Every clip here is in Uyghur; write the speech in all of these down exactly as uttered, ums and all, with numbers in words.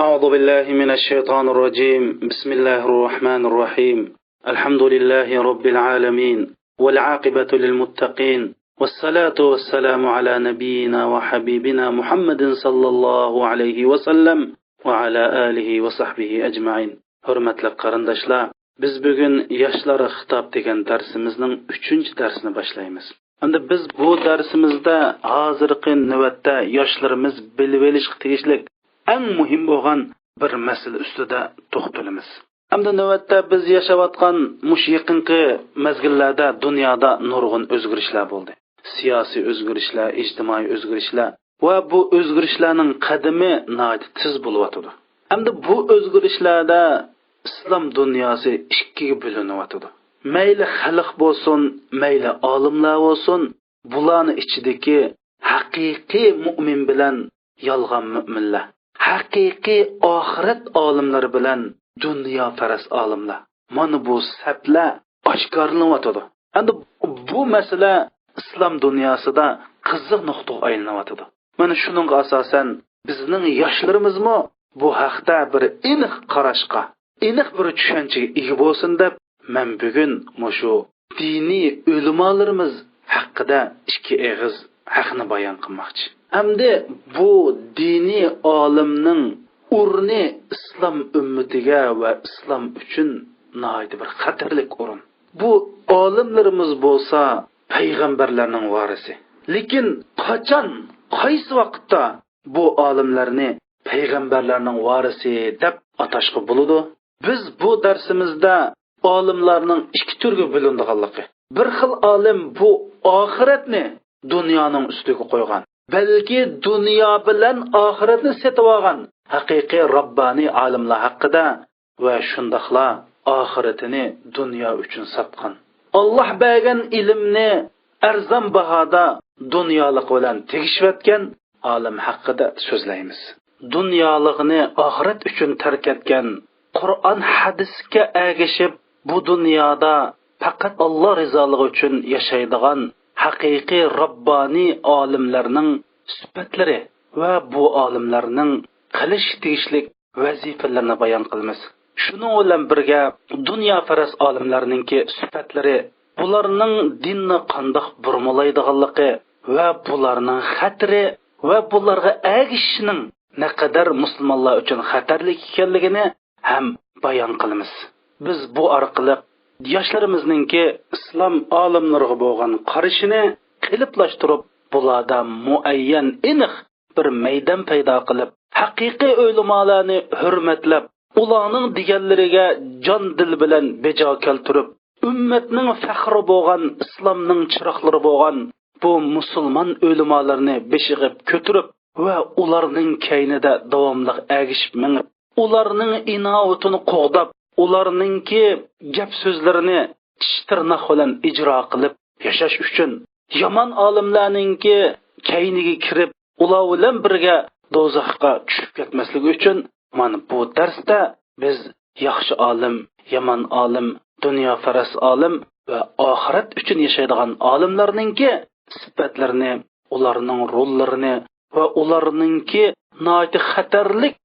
أعوذ بالله من الشيطان الرجيم. بسم الله الرحمن الرحيم. الحمد لله رب العالمين. والعاقبة للمتقين. والصلاة والسلام على نبينا وحبيبنا محمد صلى الله عليه وسلم وعلى آله وصحبه أجمعين. ھۆرمەتلىك قېرىنداشلار، بىز بۈگۈن ياشلارغا خىتاب دېگەن دەرسىمىزنىڭ ئۈچىنچى دەرسىنى باشلايمىز. ئەمدى بىز بۇ دەرسىمىزدە ھازىرقى نۆۋەتتە ياشلىرىمىز بىلىۋېلىشقا تېگىشلىك ئەڭ مۇھىم بولغان بىر مەسىلە ئۈستىدە توختىلىمىز. ئەمدى نۆۋەتتە بىز ياشاۋاتقان مۇشۇ يېقىنقى مەزگىللەردە دۇنيادا نۇرغۇن ئۆزگىرىشلەر بولدى. سىياسىي ئۆزگىرىشلەر، ئىجتىمائىي ئۆزگىرىشلەر ۋە بۇ ئۆزگىرىشلەرنىڭ قەدىمى ناھايىتى تېز بولۇۋاتىدۇ. ئەمدى بۇ ئۆزگىرىشلەردە ئىسلام دۇنياسى ئىككىگە بۆلۈنۈۋاتىدۇ. مەيلى خەلق بولسۇن، مەيلى ئالىملار بولسۇن، بۇلارنىڭ ئىچىدىكى ھەقىقىي مۇئمىن بىلەن يالغان مۇئمىنلار، ھەقىقىي ئاخىرەت ئالىملىرى بىلەن دۇنياپەرەس ئالىملار. مانا بۇ سەپلەر ئاشكارىلىنىۋاتىدۇ. ئەمدى بۇ مەسىلە ئىسلام دۇنياسىدا قىزىق نۇقتىغا ئايلىنىۋاتىدۇ. مانا شۇنىڭغا ئاساسەن، بىزنىڭ ياشلىرىمىزمۇ بۇ ھەقتە بىر ئېنىق قاراشقا، ئېنىق بىر چۈشەنچىگە ئىگە بولسۇن دەپ، مەن بۈگۈن مۇشۇ دىنىي ئۆلىمالىرىمىز ھەققىدە ئىككى ئېغىز ھەقنى بايان قىلماقچى. ئەمدى بۇ دىنىي ئالىمنىڭ ئورنى ئىسلام ئۈممىتىگە ۋە ئىسلام ئۈچۈن ناھايىتى بىر خەتەرلىك ئورۇن. بۇ ئالىملىرىمىز بولسا پەيغەمبەرلەرنىڭ ۋارىسى. لېكىن قاچان، قايسى ۋاقىتتا بۇ ئالىملارنى پەيغەمبەرلەرنىڭ ۋارىسى دەپ ئاتاشقا بولىدۇ؟ بىز بۇ دەرسىمىزدە ئالىملارنىڭ ئىككى تۈرگە بۆلۈنىدىغانلىقى. بىر خىل ئالىم بۇ ئاخىرەتنى دۇنيانىڭ ئۈستىگە قويغان، بەلكى دۇنيا بىلەن ئاخىرەتنى سېتىۋالغان ھەقىقىي راببانىي ئالىملار ھەققىدە ۋە شۇنداقلا ئاخىرىتىنى دۇنيا ئۈچۈن ساتقان، ئاللاھ بەرگەن ئىلىمنى ئەرزان باھادا دۇنيالىق بىلەن تېگىشىۋەتكەن ئالىم ھەققىدە سۆزلەيمىز. دۇنيالىقنى ئاخىرەت ئۈچۈن تەرك ئەتكەن، قۇرئان ھەدىسكە ئەگىشىپ بۇ دۇنيادا پەقەت ئاللاھ رىزالىقى ئۈچۈن ياشايدىغان ھەقىقىي راببانىي ئالىملارنىڭ سۈپەتلىرى ۋە بۇ ئالىملارنىڭ قىلىشقا تېگىشلىك ۋەزىپىلىرىنى بايان قىلىمىز. شۇنىڭ بىلەن بىرگە، دۇنياپەرەس ئالىملارنىڭكى سۈپەتلىرى، بۇلارنىڭ دىننى قانداق بۇرمىلايدىغانلىقى ۋە بۇلارنىڭ خەتىرى ۋە بۇلارغا ئەگىشىشنىڭ نەقەدەر مۇسۇلمانلار ئۈچۈن خەتەرلىك ئىكەنلىكىنى ھەم بايان قىلىمىز. بىز بۇ ئارقىلىق ياشلىرىمىزنىڭكى ئىسلام ئالىملىرىغا بولغان قارىشىنى قېلىپلاشتۇرۇپ، بۇلاردا مۇئەييەن، ئېنىق بىر مەيدان پەيدا قىلىپ، ھەقىقىي ئۆلىمالارنى ھۆرمەتلەپ، ئۇلارنىڭ دېگەنلىرىگە جان-دىل بىلەن بېجا كەلتۈرۈپ، ئۈممەتنىڭ پەخرى بولغان، ئىسلامنىڭ چىراغلىرى بولغان بۇ مۇسۇلمان ئۆلىمالىرىنى بېشىغا كۆتۈرۈپ ۋە ئۇلارنىڭ كەينىدە داۋاملىق ئەگىشىپ مېڭىپ، ئۇلارنىڭ ئىناۋىتىنى قوغداپ، ئۇلارنىڭكى گەپ-سۆزلىرىنى چىش-تىرناق بىلەن ئىجرا قىلىپ ياشاش ئۈچۈن، يامان ئالىملارنىڭكى كەينىگە كىرىپ، ئۇلار بىلەن بىرگە دوزاخقا چۈشۈپ كەتمەسلىكى ئۈچۈن، مانا بۇ دەرستە بىز ياخشى ئالىم، يامان ئالىم، دۇنياپەرەس ئالىم ۋە ئاخىرەت ئۈچۈن ياشايدىغان ئالىملارنىڭكى سۈپەتلىرىنى، ئۇلارنىڭ روللىرىنى ۋە ئۇلارنىڭكى ناھايىتى خەتەرلىك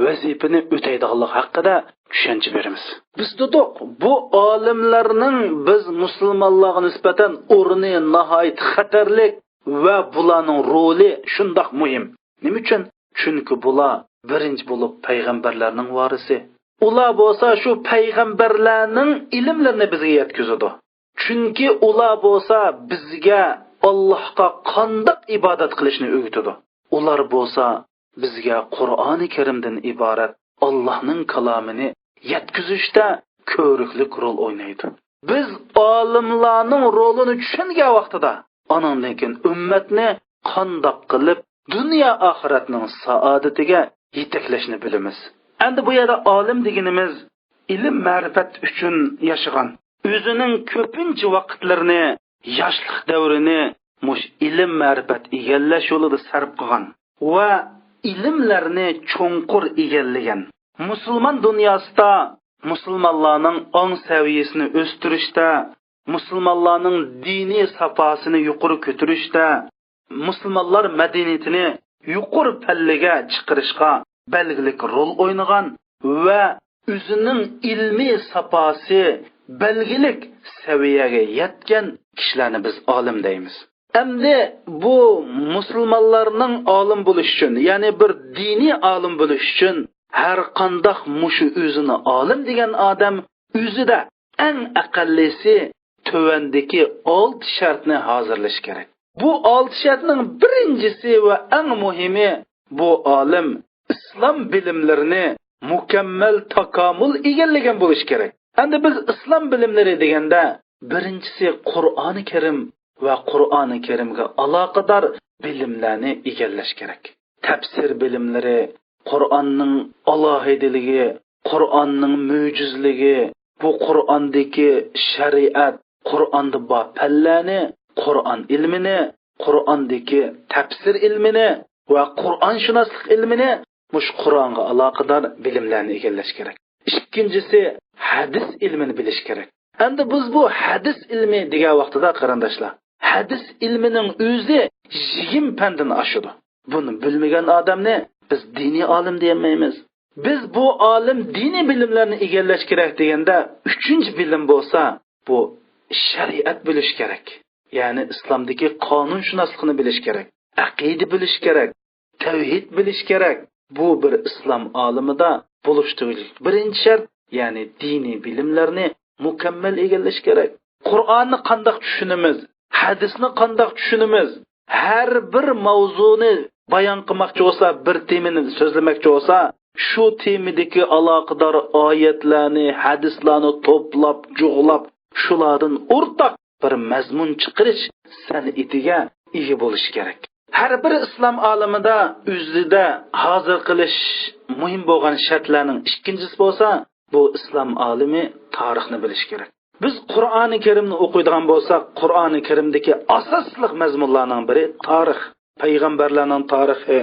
ۋەزىپىنى ئۆتەيدىغانلىقى ھەققىدە چۈشەنچە بېرىمىز. بىز دېدۇق، بۇ ئالىملارنىڭ بىز مۇسۇلمانلارغا نىسبەتەن ئورنى ناھايىتى خەتەرلىك ۋە بۇلارنىڭ رولى شۇنداق مۇھىم. نېمە ئۈچۈن؟ چۈنكى بۇلار بىرىنچى بولۇپ پەيغەمبەرلەرنىڭ ۋارىسى. ئۇلار بولسا شۇ پەيغەمبەرلەرنىڭ ئىلىملىرىنى بىزگە يەتكۈزىدۇ. چۈنكى ئۇلار بولسا بىزگە ئاللاھقا قانداق ئىبادەت قىلىشنى ئۆگىتىدۇ. ئۇلار بولسا بىزگە قۇرئانى كەرىمدىن ئىبارەت ئاللاھنىڭ كالامىنى يەتكۈزۈشتە كۆرۈكلۈك رول ئوينايدۇ. بىز ئالىملارنىڭ رولىنى چۈشەنگەن ۋاقتىدا، ئانىڭدىن كېيىن ئۈممەتنى قانداق قىلىپ دۇنيا ئاخىرەتنىڭ سائادىتىگە يېتەكلەشنى بىلىمىز. ئەمدى بۇ يەردە ئالىم دېگىنىمىز ئىلىم-مەرىپەت ئۈچۈن ياشىغان، ئۆزىنىڭ كۆپىنچە ۋاقىتلىرىنى، ياشلىق دەۋرىنى مۇشۇ ئىلىم-مەرىپەت ئىگىلەش يولىدا سەرپ قىلغان ۋە ئىلىملەرنى چوڭقۇر ئىگىلىگەن، مۇسۇلمان دۇنياسىدا مۇسۇلمانلارنىڭ ئاڭ سەۋىيەسىنى ئۆستۈرۈشتە، مۇسۇلمانلارنىڭ دىنىي ساپاسىنى يۇقىرى كۆتۈرۈشتە، مۇسۇلمانلار مەدەنىيىتىنى يۇقىرى پەللىگە چىقىرىشقا بەلگىلىك رول ئوينىغان ۋە ئۆزىنىڭ ئىلمىي ساپاسى بەلگىلىك سەۋىيەگە يەتكەن كىشىلەرنى بىز ئالىم دەيمىز. ئەمدى بۇ مۇسۇلمانلارنىڭ ئالىم بولۇشى ئۈچۈن، يەنى بىر دىنىي ئالىم بولۇشى ئۈچۈن ھەر قانداق مۇشۇ ئۆزىنى ئالىم دېگەن ئادەم ئۆزىدە ئەڭ ئەقەللىسى تۆۋەندىكى ئالتە شەرتنى ھازىرلىشى كېرەك. بۇ ئالتە شەرتنىڭ بىرىنچىسى ۋە ئەڭ مۇھىمى، بۇ ئالىم ئىسلام بىلىملىرىنى مۇكەممەل تاكامۇل ئىگىلىگەن بولۇشى كېرەك. ئەمدى بىز ئىسلام بىلىملىرى دېگەندە، بىرىنچىسى قۇرئانى كەرىم ۋە قۇرئانى كەرىمگە ئالاقىدار بىلىملەرنى ئىگىلەش كېرەك. تەپسىر بىلىملىرى، قۇرئاننىڭ ئالاھىدىلىكى، قۇرئاننىڭ مۆجىزىلىكى، بۇ قۇرئاندىكى شەرىئەت، قۇرئاندا بار پەنلەرنى، قۇرئان ئىلمىنى، قۇرئاندىكى تەپسىر ئىلمىنى ۋە قۇرئانشۇناسلىق ئىلمىنى، مۇشۇ قۇرئانغا ئالاقىدار بىلىملەرنى ئىگىلەش كېرەك. ئىككىنچىسى، ھەدىس ئىلمىنى بىلىش كېرەك. ئەمدى بىز بۇ ھەدىس ئىلمى دېگەن ۋاقتىدا، قېرىنداشلار، ھەدىس ئىلمىنىڭ ئۆزى يىگىرمە پەندىن ئاشىدۇ. بۇنى بىلمىگەن ئادەمنى بىز دىنىي ئالىم دېيەلمەيمىز. بىز بۇ ئالىم دىنىي بىلىملەرنى ئىگىلەش كېرەك دېگەندە، ئۈچىنچى بىلىم بولسا، بۇ شەرىئەت بىلىش كېرەك. يەنى ئىسلامدىكى قانۇنشۇناسلىقنى بىلىش كېرەك، ئەقىدە بىلىش كېرەك، تەۋھىد بىلىش كېرەك. بۇ بىر ئىسلام ئالىمىدا بولۇشتىن بىرىنچى شەرت، يەنى دىنىي بىلىملەرنى مۇكەممەل ئىگىلەش كېرەك. قۇرئاننى قانداق چۈشىنىمىز، ھەدىسنى قانداق چۈشىنىمىز، ھەر بىر ماۋزۇنى بايان قىلماقچى بولسا، بىر تېمىنى سۆزلىمەكچى بولسا، شۇ تېمىدىكى ئالاقىدار ئايەتلەرنى، ھەدىسلەرنى توپلاپ، جۇغلاپ، شۇلاردىن ئورتاق بىر مەزمۇن چىقىرىش سەنئىتىگە ئىگە بولۇشى كېرەك. ھەر بىر ئىسلام ئالىمىدا ئۆزىدە ھازىر قىلىش مۇھىم بولغان شەرتلەرنىڭ ئىككىنچىسى بولسا، بۇ ئىسلام ئالىمى تارىخنى بىلىشى كېرەك. بىز قۇرئانى كەرىمنى ئوقۇيدىغان بولساق، قۇرئانى كەرىمدىكى ئاساسلىق مەزمۇنلارنىڭ بىرى تارىخ. پەيغەمبەرلەرنىڭ تارىخى،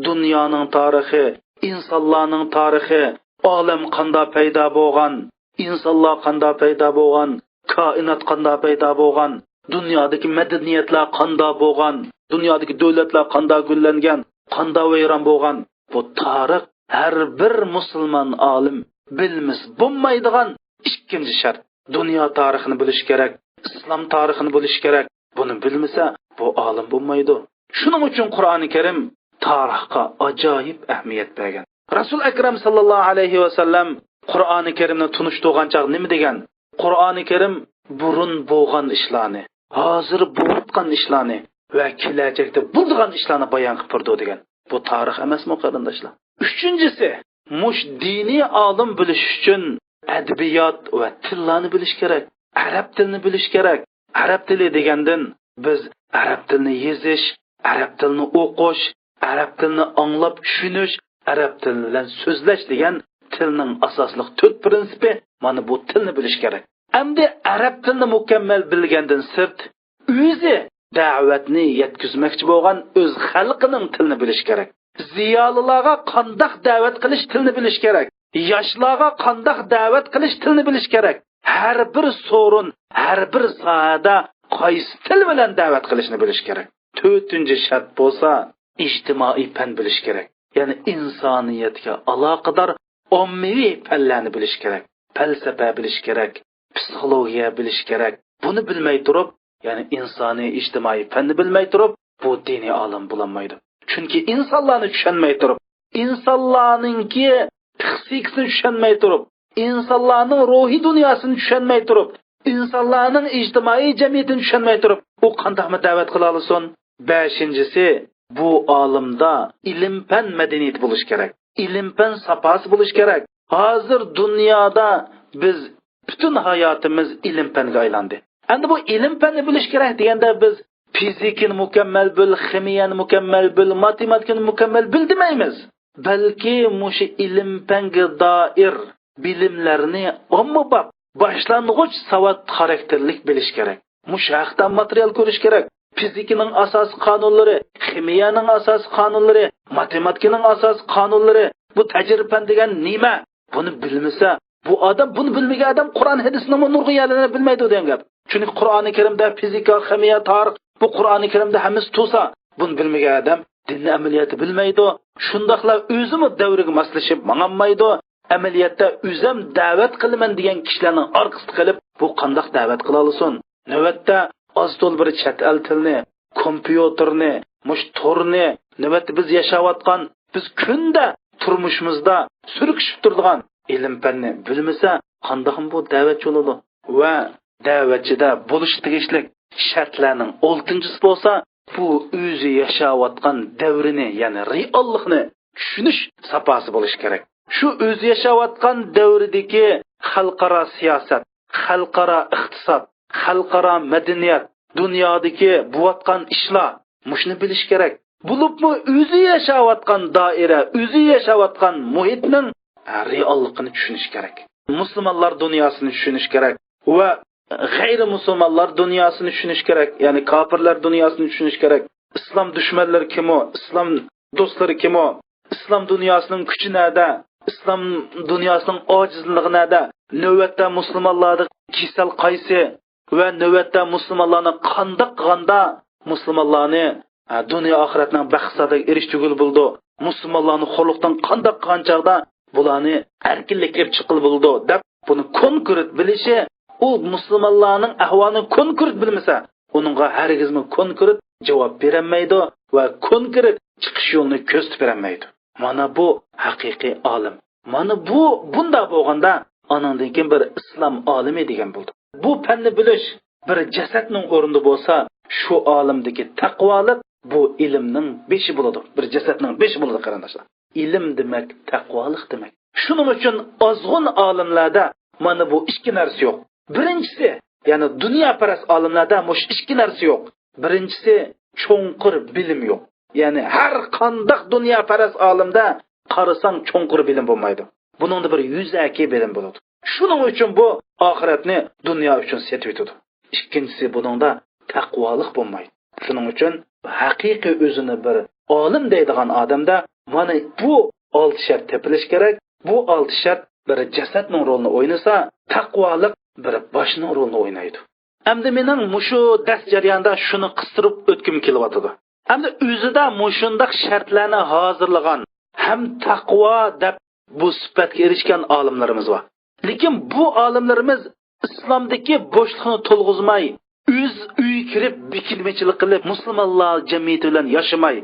دۇنيانىڭ تارىخى، ئىنسانلارنىڭ تارىخى، ئالەم قانداق پەيدا بولغان، ئىنسانلار قانداق پەيدا بولغان، كائىنات قانداق پەيدا بولغان، دۇنيادىكى مەدەنىيەتلەر قانداق بولغان، دۇنيادىكى دۆلەتلەر قانداق گۈللەنگەن، قانداق ۋەيران بولغان، بۇ تارىخ ھەر بىر مۇسۇلمان ئالىم بىلمىسە بولمايدىغان ئىككىنچى شەرت. دۇنيا تارىخىنى بىلىش كېرەك، ئىسلام تارىخىنى بىلىش كېرەك. بۇنى بىلمىسە، بۇ ئالىم بولمايدۇ. شۇنىڭ ئۈچۈن قۇرئانى كەرىم تارىخقا ئاجايىپ ئەھمىيەت بەرگەن. رەسۇل ئەكرەم ساللاللاھۇ ئەلەيھى ۋەسەللەم قۇرئانى كەرىمنى تونۇشتۇرغان چاغ نېمە دېگەن؟ قۇرئانى كەرىم بۇرۇن بولغان ئىشلارنى، ھازىر بولۇۋاتقان ئىشلارنى ۋە كېلەچەكتە بولىدىغان ئىشلارنى بايان قىلىپ بېرىدۇ دېگەن. بۇ تارىخ ئەمەسمۇ، قېرىنداشلار؟ ئۈچىنچىسى، مۇش دىنىي ئالىم بولۇش ئۈچۈن ئەدەبىيات ۋە تىللارنى بىلىش كېرەك. ئەرەب تىلىنى بىلىش كېرەك. ئەرەب تىلى دېگەندىن بىز ئەرەب تىلىنى يېزىش، ئەرەب تىلىنى ئوقۇش، ئەرەب تىلىنى ئاڭلاپ چۈشىنىش، ئەرەب تىلى بىلەن سۆزلەش دېگەن تىلنىڭ ئاساسلىق تۆت پىرىنسىپى، مانا بۇ تىلنى بىلىش كېرەك. ئەمدى ئەرەب تىلىنى مۇكەممەل بىلگەندىن سىرت، ئۆزى دەۋەتنى يەتكۈزمەكچى بولغان ئۆز خەلقىنىڭ تىلىنى بىلىش كېرەك. زىيالىيلارغا قانداق دەۋەت قىلىش تىلىنى بىلىش كېرەك. ياشلارغا قانداق دەۋەت قىلىش تىلىنى بىلىش كېرەك. ھەر بىر سورۇن، ھەر بىر ساھەدە قايسى تىل بىلەن دەۋەت قىلىشنى بىلىش كېرەك. تۆتىنچى شەرت بولسا، ئىجتىمائىي پەن بىلىش كېرەك. يەنى ئىنسانىيەتكە ئالاقىدار ئاممىۋى پەنلەرنى بىلىش كېرەك. پەلسەپە بىلىش كېرەك، پسىخولوگىيە بىلىش كېرەك. بۇنى بىلمەي تۇرۇپ، يەنى ئىنسانىي ئىجتىمائىي پەننى بىلمەي تۇرۇپ، بۇ دىنىي ئالىم بولالمايدۇ. چۈنكى ئىنسانلارنى چۈشەنمەي تۇرۇپ، ئىنسانلارنىڭكى پسىخىكىسىنى چۈشەنمەي تۇرۇپ، ئىنسانلارنىڭ روھىي دۇنياسىنى چۈشەنمەي تۇرۇپ، ئىنسانلارنىڭ ئىجتىمائىي جەمئىيىتىنى چۈشەنمەي تۇرۇپ، ئۇ قانداقمۇ دەۋەت قىلالىسۇن؟ بەشىنچىسى، بۇ ئالىمدا ئىلىم-پەن مەدەنىيىتى بولۇشى كېرەك. ئىلىم-پەن ساپاسى بولۇشى كېرەك. ھازىر دۇنيادا بىز پۈتۈن ھاياتىمىز ئىلىم-پەنگە ئايلاندى. ئەمدى بۇ ئىلىم-پەننى بىلىش كېرەك دېگەندە، بىز فىزىكىنى مۇكەممەل بىل، خىمىيەنى مۇكەممەل بىل، ماتېماتىكىنى مۇكەممەل بىل دېمەيمىز. بەلكى مۇشۇ ئىلىم-پەنگە دائىر بىلىملەرنى ئاممىباب، باشلانغۇچ ساۋات خاراكتېرلىك بىلىش كېرەك. مۇشۇ ھەقتە ماتېرىيال كۆرۈش كېرەك. فىزىكىنىڭ ئاساسىي قانۇنلىرى، خىمىيەنىڭ ئاساسىي قانۇنلىرى، ماتېماتىكىنىڭ ئاساسىي قانۇنلىرى، بۇ تەجرىبە پەن دېگەن نېمە؟ بۇنى بىلمىسە، بۇ ئادەم، بۇنى بىلمىگەن ئادەم قۇرئان ھەدىسنىڭمۇ نۇرغۇن يەرلىرىنى بىلمەيدۇ دېگەن گەپ. چۈنكى قۇرئانى كەرىمدە فىزىكا، خىمىيە، تارىخ، بۇ قۇرئانى كەرىمدە ھەممىسى تۇرسا، بۇنى بىلمىگەن ئادەم دىننى ئەمەلىيەتتە بىلمەيدۇ، شۇنداقلا ئۆزىمۇ دەۋرگە ماسلىشىپ ماڭالمايدۇ. ئەمەلىيەتتە ئۆزەم دەۋەت قىلىمەن دېگەن كىشىلەرنىڭ ئارقىسىدا قېلىپ، بۇ قانداق دەۋەت قىلالىسۇن؟ نۆۋەتتە ئاز تولا بىر چەت ئەل تىلىنى، كومپيۇتېرنى، مۇشۇ تورنى، نۆۋەتتە بىز ياشاۋاتقان، بىز كۈندە تۇرمۇشىمىزدا سۈركىشىپ تۇرىدىغان ئىلىم-پەننى بىلمىسە، قانداقمۇ بۇ دەۋەتچى بولىدۇ؟ ۋە دەۋەتچىدە بولۇشقا تېگىشلىك شەرتلەرنىڭ ئالتىنچىسى بولسا، بۇ ئۆزى ياشاۋاتقان دەۋرنى، يەنى رېئاللىقنى چۈشىنىش ساپاسى بولۇشى كېرەك. شۇ ئۆزى ياشاۋاتقان دەۋرىدىكى خەلقئارا سىياسەت، خەلقئارا ئىقتىساد، خەلقئارا مەدەنىيەت، دۇنيادىكى بوۋاتقان ئىشلار، مۇشۇنى بىلىش كېرەك. بولۇپمۇ ئۆزى ياشاۋاتقان دائىرە، ئۆزى ياشاۋاتقان مۇھىتنىڭ، ھە، رېئاللىقىنى چۈشىنىش كېرەك. مۇسۇلمانلار دۇنياسىنى چۈشىنىش كېرەك ۋە غەيرىي مۇسۇلمانلار دۇنياسىنى چۈشىنىش كېرەك. يەنى كاپىرلار دۇنياسىنى چۈشىنىش كېرەك. ئىسلام دۈشمەنلىرى كىمۇ؟ ئىسلام دوستلىرى كىمۇ؟ ئىسلام دۇنياسىنىڭ كۈچى نەدە؟ ئىسلام دۇنياسىنىڭ ئاجىزلىقى نەدە؟ نۆۋەتتە مۇسۇلمانلاردا كېسەل قايسى؟ ۋە نۆۋەتتە مۇسۇلمانلارنى قانداق قىلغاندا مۇسۇلمانلارنى، ئە، دۇنيا ئاخىرەتنىڭ بەخت-سائادەتكە ئېرىشتۈرگىلى بولىدۇ؟ مۇسۇلمانلارنى خورلۇقتىن قانداق قىلغان چاغدا بۇلارنى ئەركىنلىككە ئېلىپ چىققىلى بولىدۇ دەپ، بۇنى كونكرېت بىلىشى، ئۇ مۇسۇلمانلارنىڭ ئەھۋالىنى كونكرېت بىلمىسە، ئۇنىڭغا ھەرگىزمۇ كونكرېت جاۋاب بېرەلمەيدۇ ۋە كونكرېت چىقىش يولىنى كۆرسىتىپ بېرەلمەيدۇ. مانا بۇ ھەقىقىي ئالىم. مانا بۇ، بۇنداق بولغاندا، ئانىڭدىن كېيىن بىر ئىسلام ئالىمى دېگەن بولدى. بۇ پەننى بىلىش بىر جەسەتنىڭ ئورنىدا بولسا، شۇ ئالىمدىكى تەقۋالىق بۇ ئىلىمنىڭ بېشى بولىدۇ. بىر جەسەتنىڭ بېشى بولىدۇ، قېرىنداشلار. ئىلىم دېمەك، تەقۋالىق دېمەك. شۇنىڭ ئۈچۈن ئازغۇن ئالىملاردا مانا بۇ ئىككى نەرسە يوق. بىرىنچىسى، يەنى دۇنياپەرەس ئالىملاردا مۇشۇ ئىككى نەرسە يوق. بىرىنچىسى، چوڭقۇر بىلىم يوق. يەنى ھەر قانداق دۇنياپەرەس ئالىمدە قارىساڭ چوڭقۇر بىلىم بولمايدۇ. بۇنىڭدا بىر يۈزەكى بىلىم بولىدۇ. شۇنىڭ ئۈچۈن بۇ ئاخىرەتنى دۇنيا ئۈچۈن سېتىۋېتىدۇ. ئىككىنچىسى، بۇنىڭدا تەقۋالىق بولمايدۇ. شۇنىڭ ئۈچۈن ھەقىقىي ئۆزىنى بىر ئالىم دەيدىغان ئادەمدە مانا بۇ ئالتە شەرت تېپىلىشى كېرەك. بۇ ئالتە شەرت بىر جەسەتنىڭ رولىنى ئوينىسا، تەقۋالىق بىر باشنىڭ رولىنى ئوينايدۇ. ئەمدى مېنىڭ مۇشۇ دەرس جەريانىدا شۇنى قىستۇرۇپ ئۆتكۈم كېلىۋاتىدۇ. ئەمدى ئۆزىدە مۇشۇنداق شەرتلەرنى ھازىرلىغان ھەم تەقۋا دەپ بۇ سۈپەتكە ئېرىشكەن ئالىملىرىمىز بار. لېكىن بۇ ئالىملىرىمىز ئىسلامدىكى بوشلۇقنى تولغۇزماي، ئۆز ئۆيىگە كىرىپ بېكىنمىچىلىك قىلىپ، مۇسۇلمانلار جەمئىيىتى بىلەن ياشىماي،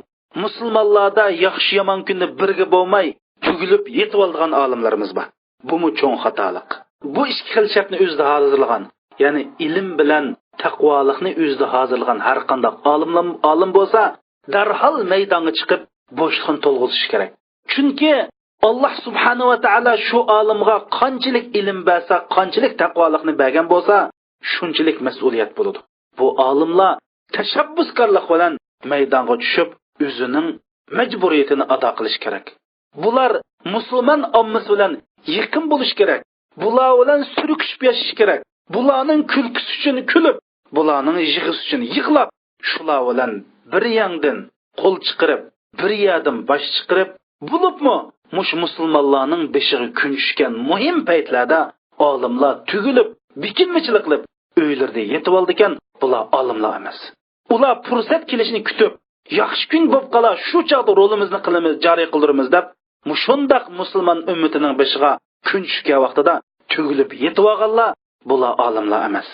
مۇسۇلمانلاردا ياخشى-يامان كۈندە بىرگە بولماي، تۈگۈلۈپ يېتىۋالىدىغان ئالىملىرىمىز بار. بۇمۇ چوڭ خاتالىق. بۇ ئىككى خىل شەرتنى ئۆزىدە ھازىرلىغان، يەنى ئىلىم بىلەن تەقۋالىقنى ئۆزىدە ھازىرلىغان ھەر قانداق ئالىملام-، ئالىم بولسا، دەرھال مەيدانغا چىقىپ، بوشلۇقنى تولغۇزۇشى كېرەك. چۈنكى ئاللاھ سۇبھانەھۇ ۋە تائالا شۇ ئالىمغا قانچىلىك ئىلىم بەرسە، قانچىلىك تەقۋالىقنى بەرگەن بولسا، شۇنچىلىك مەسئۇلىيەت بولىدۇ. بۇ ئالىملار تەشەببۇسكارلىق بىلەن مەيدانغا چۈشۈپ، ئۆزىنىڭ مەجبۇرىيىتىنى ئادا قىلىشى كېرەك. بۇلار مۇسۇلمان ئاممىسى بىلەن يېقىن بولۇشى كېرەك. بۇلار بىلەن سۈركىشىپ ياشىشى كېرەك. بۇلارنىڭ كۈلكىسى ئۈچۈن كۈلۈپ، بۇلارنىڭ يىغىسى ئۈچۈن يىغلاپ، شۇلار بىلەن بىر يەڭدىن قول چىقىرىپ، بىر يەردىن باش چىقىرىپ، بولۇپمۇ مۇشۇ مۇسۇلمانلارنىڭ بېشىغا كۈن چۈشكەن مۇھىم پەيتلەردە ئالىملار تۈگۈلۈپ، بېكىنمىچىلىك قىلىپ، ئۆيلىرىدە يېتىۋالىدىكەن، بۇلار ئالىملار ئەمەس. ئۇلار پۇرسەت كېلىشىنى كۈتۈپ، ياخشى كۈن بولۇپ قالا، شۇ چاغدا رولىمىزنى قىلىمىز، جارى قىلدۇرىمىز دەپ، مۇشۇنداق مۇسۇلمان ئۈممىتىنىڭ بېشىغا كۈن چۈشكەن ۋاقتىدا تۈگۈلۈپ يېتىۋالغانلار، بۇلار ئالىملار ئەمەس.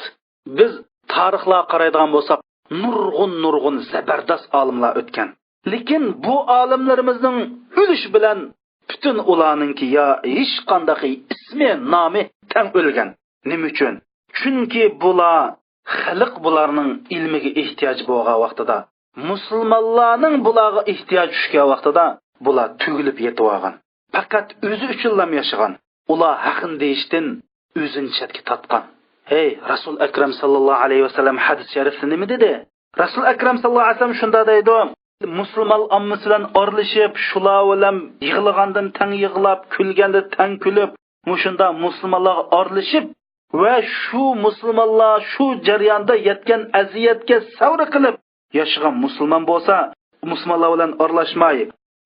بىز تارىخلارغا قارايدىغان بولساق، نۇرغۇن، نۇرغۇن زەبەردەس ئالىملار ئۆتكەن. لېكىن بۇ ئالىملىرىمىزنىڭ ئۆلۈشى بىلەن پۈتۈن ئۇلارنىڭكى يا ھېچقانداق ئىسمى، نامى تەڭ ئۆلگەن. نېمە ئۈچۈن؟ چۈنكى بۇلار خەلق بۇلارنىڭ ئىلمىگە ئېھتىياجى بولغان ۋاقتىدا، مۇسۇلمانلارنىڭ بۇلارغا ئېھتىياجى چۈشكەن ۋاقتىدا بۇلار تۈگۈلۈپ يېتىۋالغان. پەقەت ئۆزى ئۈچۈنلا ياشىغان. ئۇلار ھەقنى دېيىشتىن ئۆزىنى چەتكە تارتقان. ھەي، رەسۇل ئەكرەم ساللاللاھۇ ئەلەيھى ۋەسەللەم ھەدىس شەرىپتە نېمە دېدى؟ رەسۇل ئەكرەم ساللاللاھۇ ئەلەيھى ۋەسەللەم شۇنداق دەيدۇ، مۇسۇلمان ئاممىسى بىلەن ئارىلىشىپ، شۇلار بىلەن يىغلىغاندىن تەڭ يىغلاپ، كۈلگەندە تەڭ كۈلۈپ، مۇشۇنداق مۇسۇلمانلارغا ئارىلىشىپ ۋە شۇ مۇسۇلمانلار شۇ جەرياندا يەتكەن ئەزىيەتكە سەۋر قىلىپ ياشىغان مۇسۇلمان بولسا، مۇسۇلمانلار بىلەن ئارىلاشماي،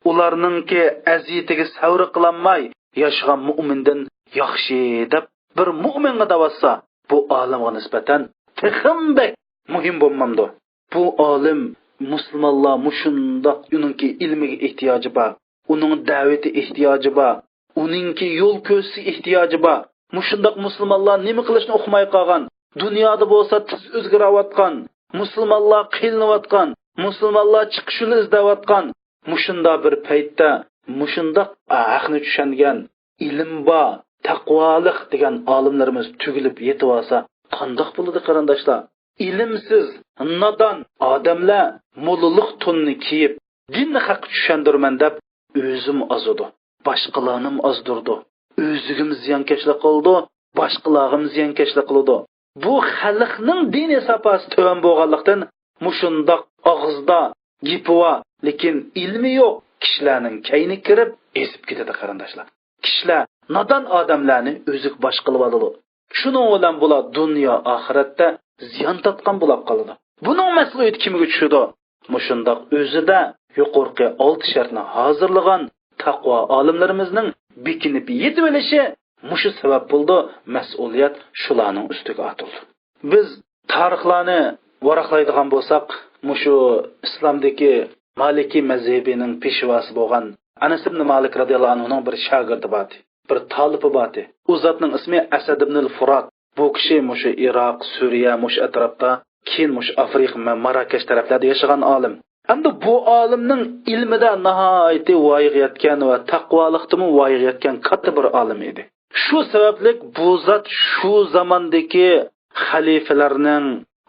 ئۇلارنىڭكى ئەزىيىتىگە سەۋر قىلالماي ياشىغان مۇئمىندىن ياخشى دەپ بىر مۇئمىنغا دەۋاتسا، بۇ ئالىمغا نىسبەتەن تېخىمۇ بەك مۇھىم بولمامدۇ؟ بۇ ئالىم مۇسۇلمانلار مۇشۇنداق ئۇنىڭكى ئىلمىگە ئېھتىياجى بار، ئۇنىڭ دەۋىتى ئېھتىياجى بار، ئۇنىڭكى يول كۆرسىتىش ئېھتىياجى بار. مۇشۇنداق مۇسۇلمانلار نېمە قىلىشنى ئۇقماي قالغان، دۇنيادا بولسا تېز ئۆزگىرىۋاتقان، مۇسۇلمانلار قىينىلىۋاتقان، مۇسۇلمانلار چىقىش يولى ئىزدەۋاتقان مۇشۇنداق بىر پەيتتە مۇشۇنداق ھەقنى چۈشەنگەن، ئىلىم بار، تەقۋالىق دېگەن ئالىملىرىمىز تۈگىلىپ يېتىۋالسا قانداق بولىدۇ، قېرىنداشلار؟ ئىلىمسىز، نادان ئادەملەر موللىلىق تونىنى كىيىپ، دىننى خەققە چۈشەندۈرىمەن دەپ ئۆزىمۇ ئازىدۇ، باشقىلارنىمۇ ئازدۇرىدۇ. ئۆزىگىمۇ زىيانكەشلىك قىلىدۇ، باشقىلارغىمۇ زىيانكەشلىك قىلىدۇ. بۇ خەلقنىڭ دىنىي ساپاسى تۆۋەن بولغانلىقتىن، مۇشۇنداق ئاغزىدا گېپى بار، لېكىن ئىلمى يوق كىشىلەرنىڭ كەينىگە كىرىپ ئېزىپ كېتىدۇ، قېرىنداشلار. كىشىلەر نادان ئادەملەرنى ئۆزىگە باش قىلىۋالىدۇ. شۇنىڭ بىلەن بۇلار دۇنيا ئاخىرەتتە زىيان تارتقان بولۇپ قالىدۇ. بۇنىڭ مەسئۇلىيىتى كىمگە چۈشىدۇ؟ مۇشۇنداق ئۆزىدە يۇقىرىقى ئالتە شەرتنى ھازىرلىغان تەقۋا ئالىملىرىمىزنىڭ بېكىنىپ يېتىۋېلىشى مۇشۇ سەۋەب بولىدۇ، مەسئۇلىيەت شۇلارنىڭ ئۈستىگە ئارتىلىدۇ. بىز تارىخلارنى ۋاراقلايدىغان بولساق، مۇشۇ ئىسلامدىكى مالىكىي مەزھىپىنىڭ پېشۋاسى بولغان ئەنەس ئىبن مالىك رەزىياللاھۇ ئەنھۇنىڭ بىر شاگىرتى بار ئىدى، بىر تالىپى بار ئىدى. ئۇ زاتنىڭ ئىسمى ئەسەد ئىبنىل فۇرات. بۇ كىشى مۇشۇ ئىراق، سۈرىيە، مۇشۇ ئەتراپتا، كېيىن مۇشۇ ئافرىقا، مە-، ماراكەش تەرەپلەردە ياشىغان ئالىم. ئەمدى بۇ ئالىمنىڭ ئىلمىدە ناھايىتى ۋايىغا يەتكەن ۋە تەقۋالىقتىمۇ ۋايىغا يەتكەن كاتتا بىر ئالىم ئىدى. شۇ سەۋەبلىك بۇ زات شۇ زاماندىكى خەلىپىلەرنىڭ،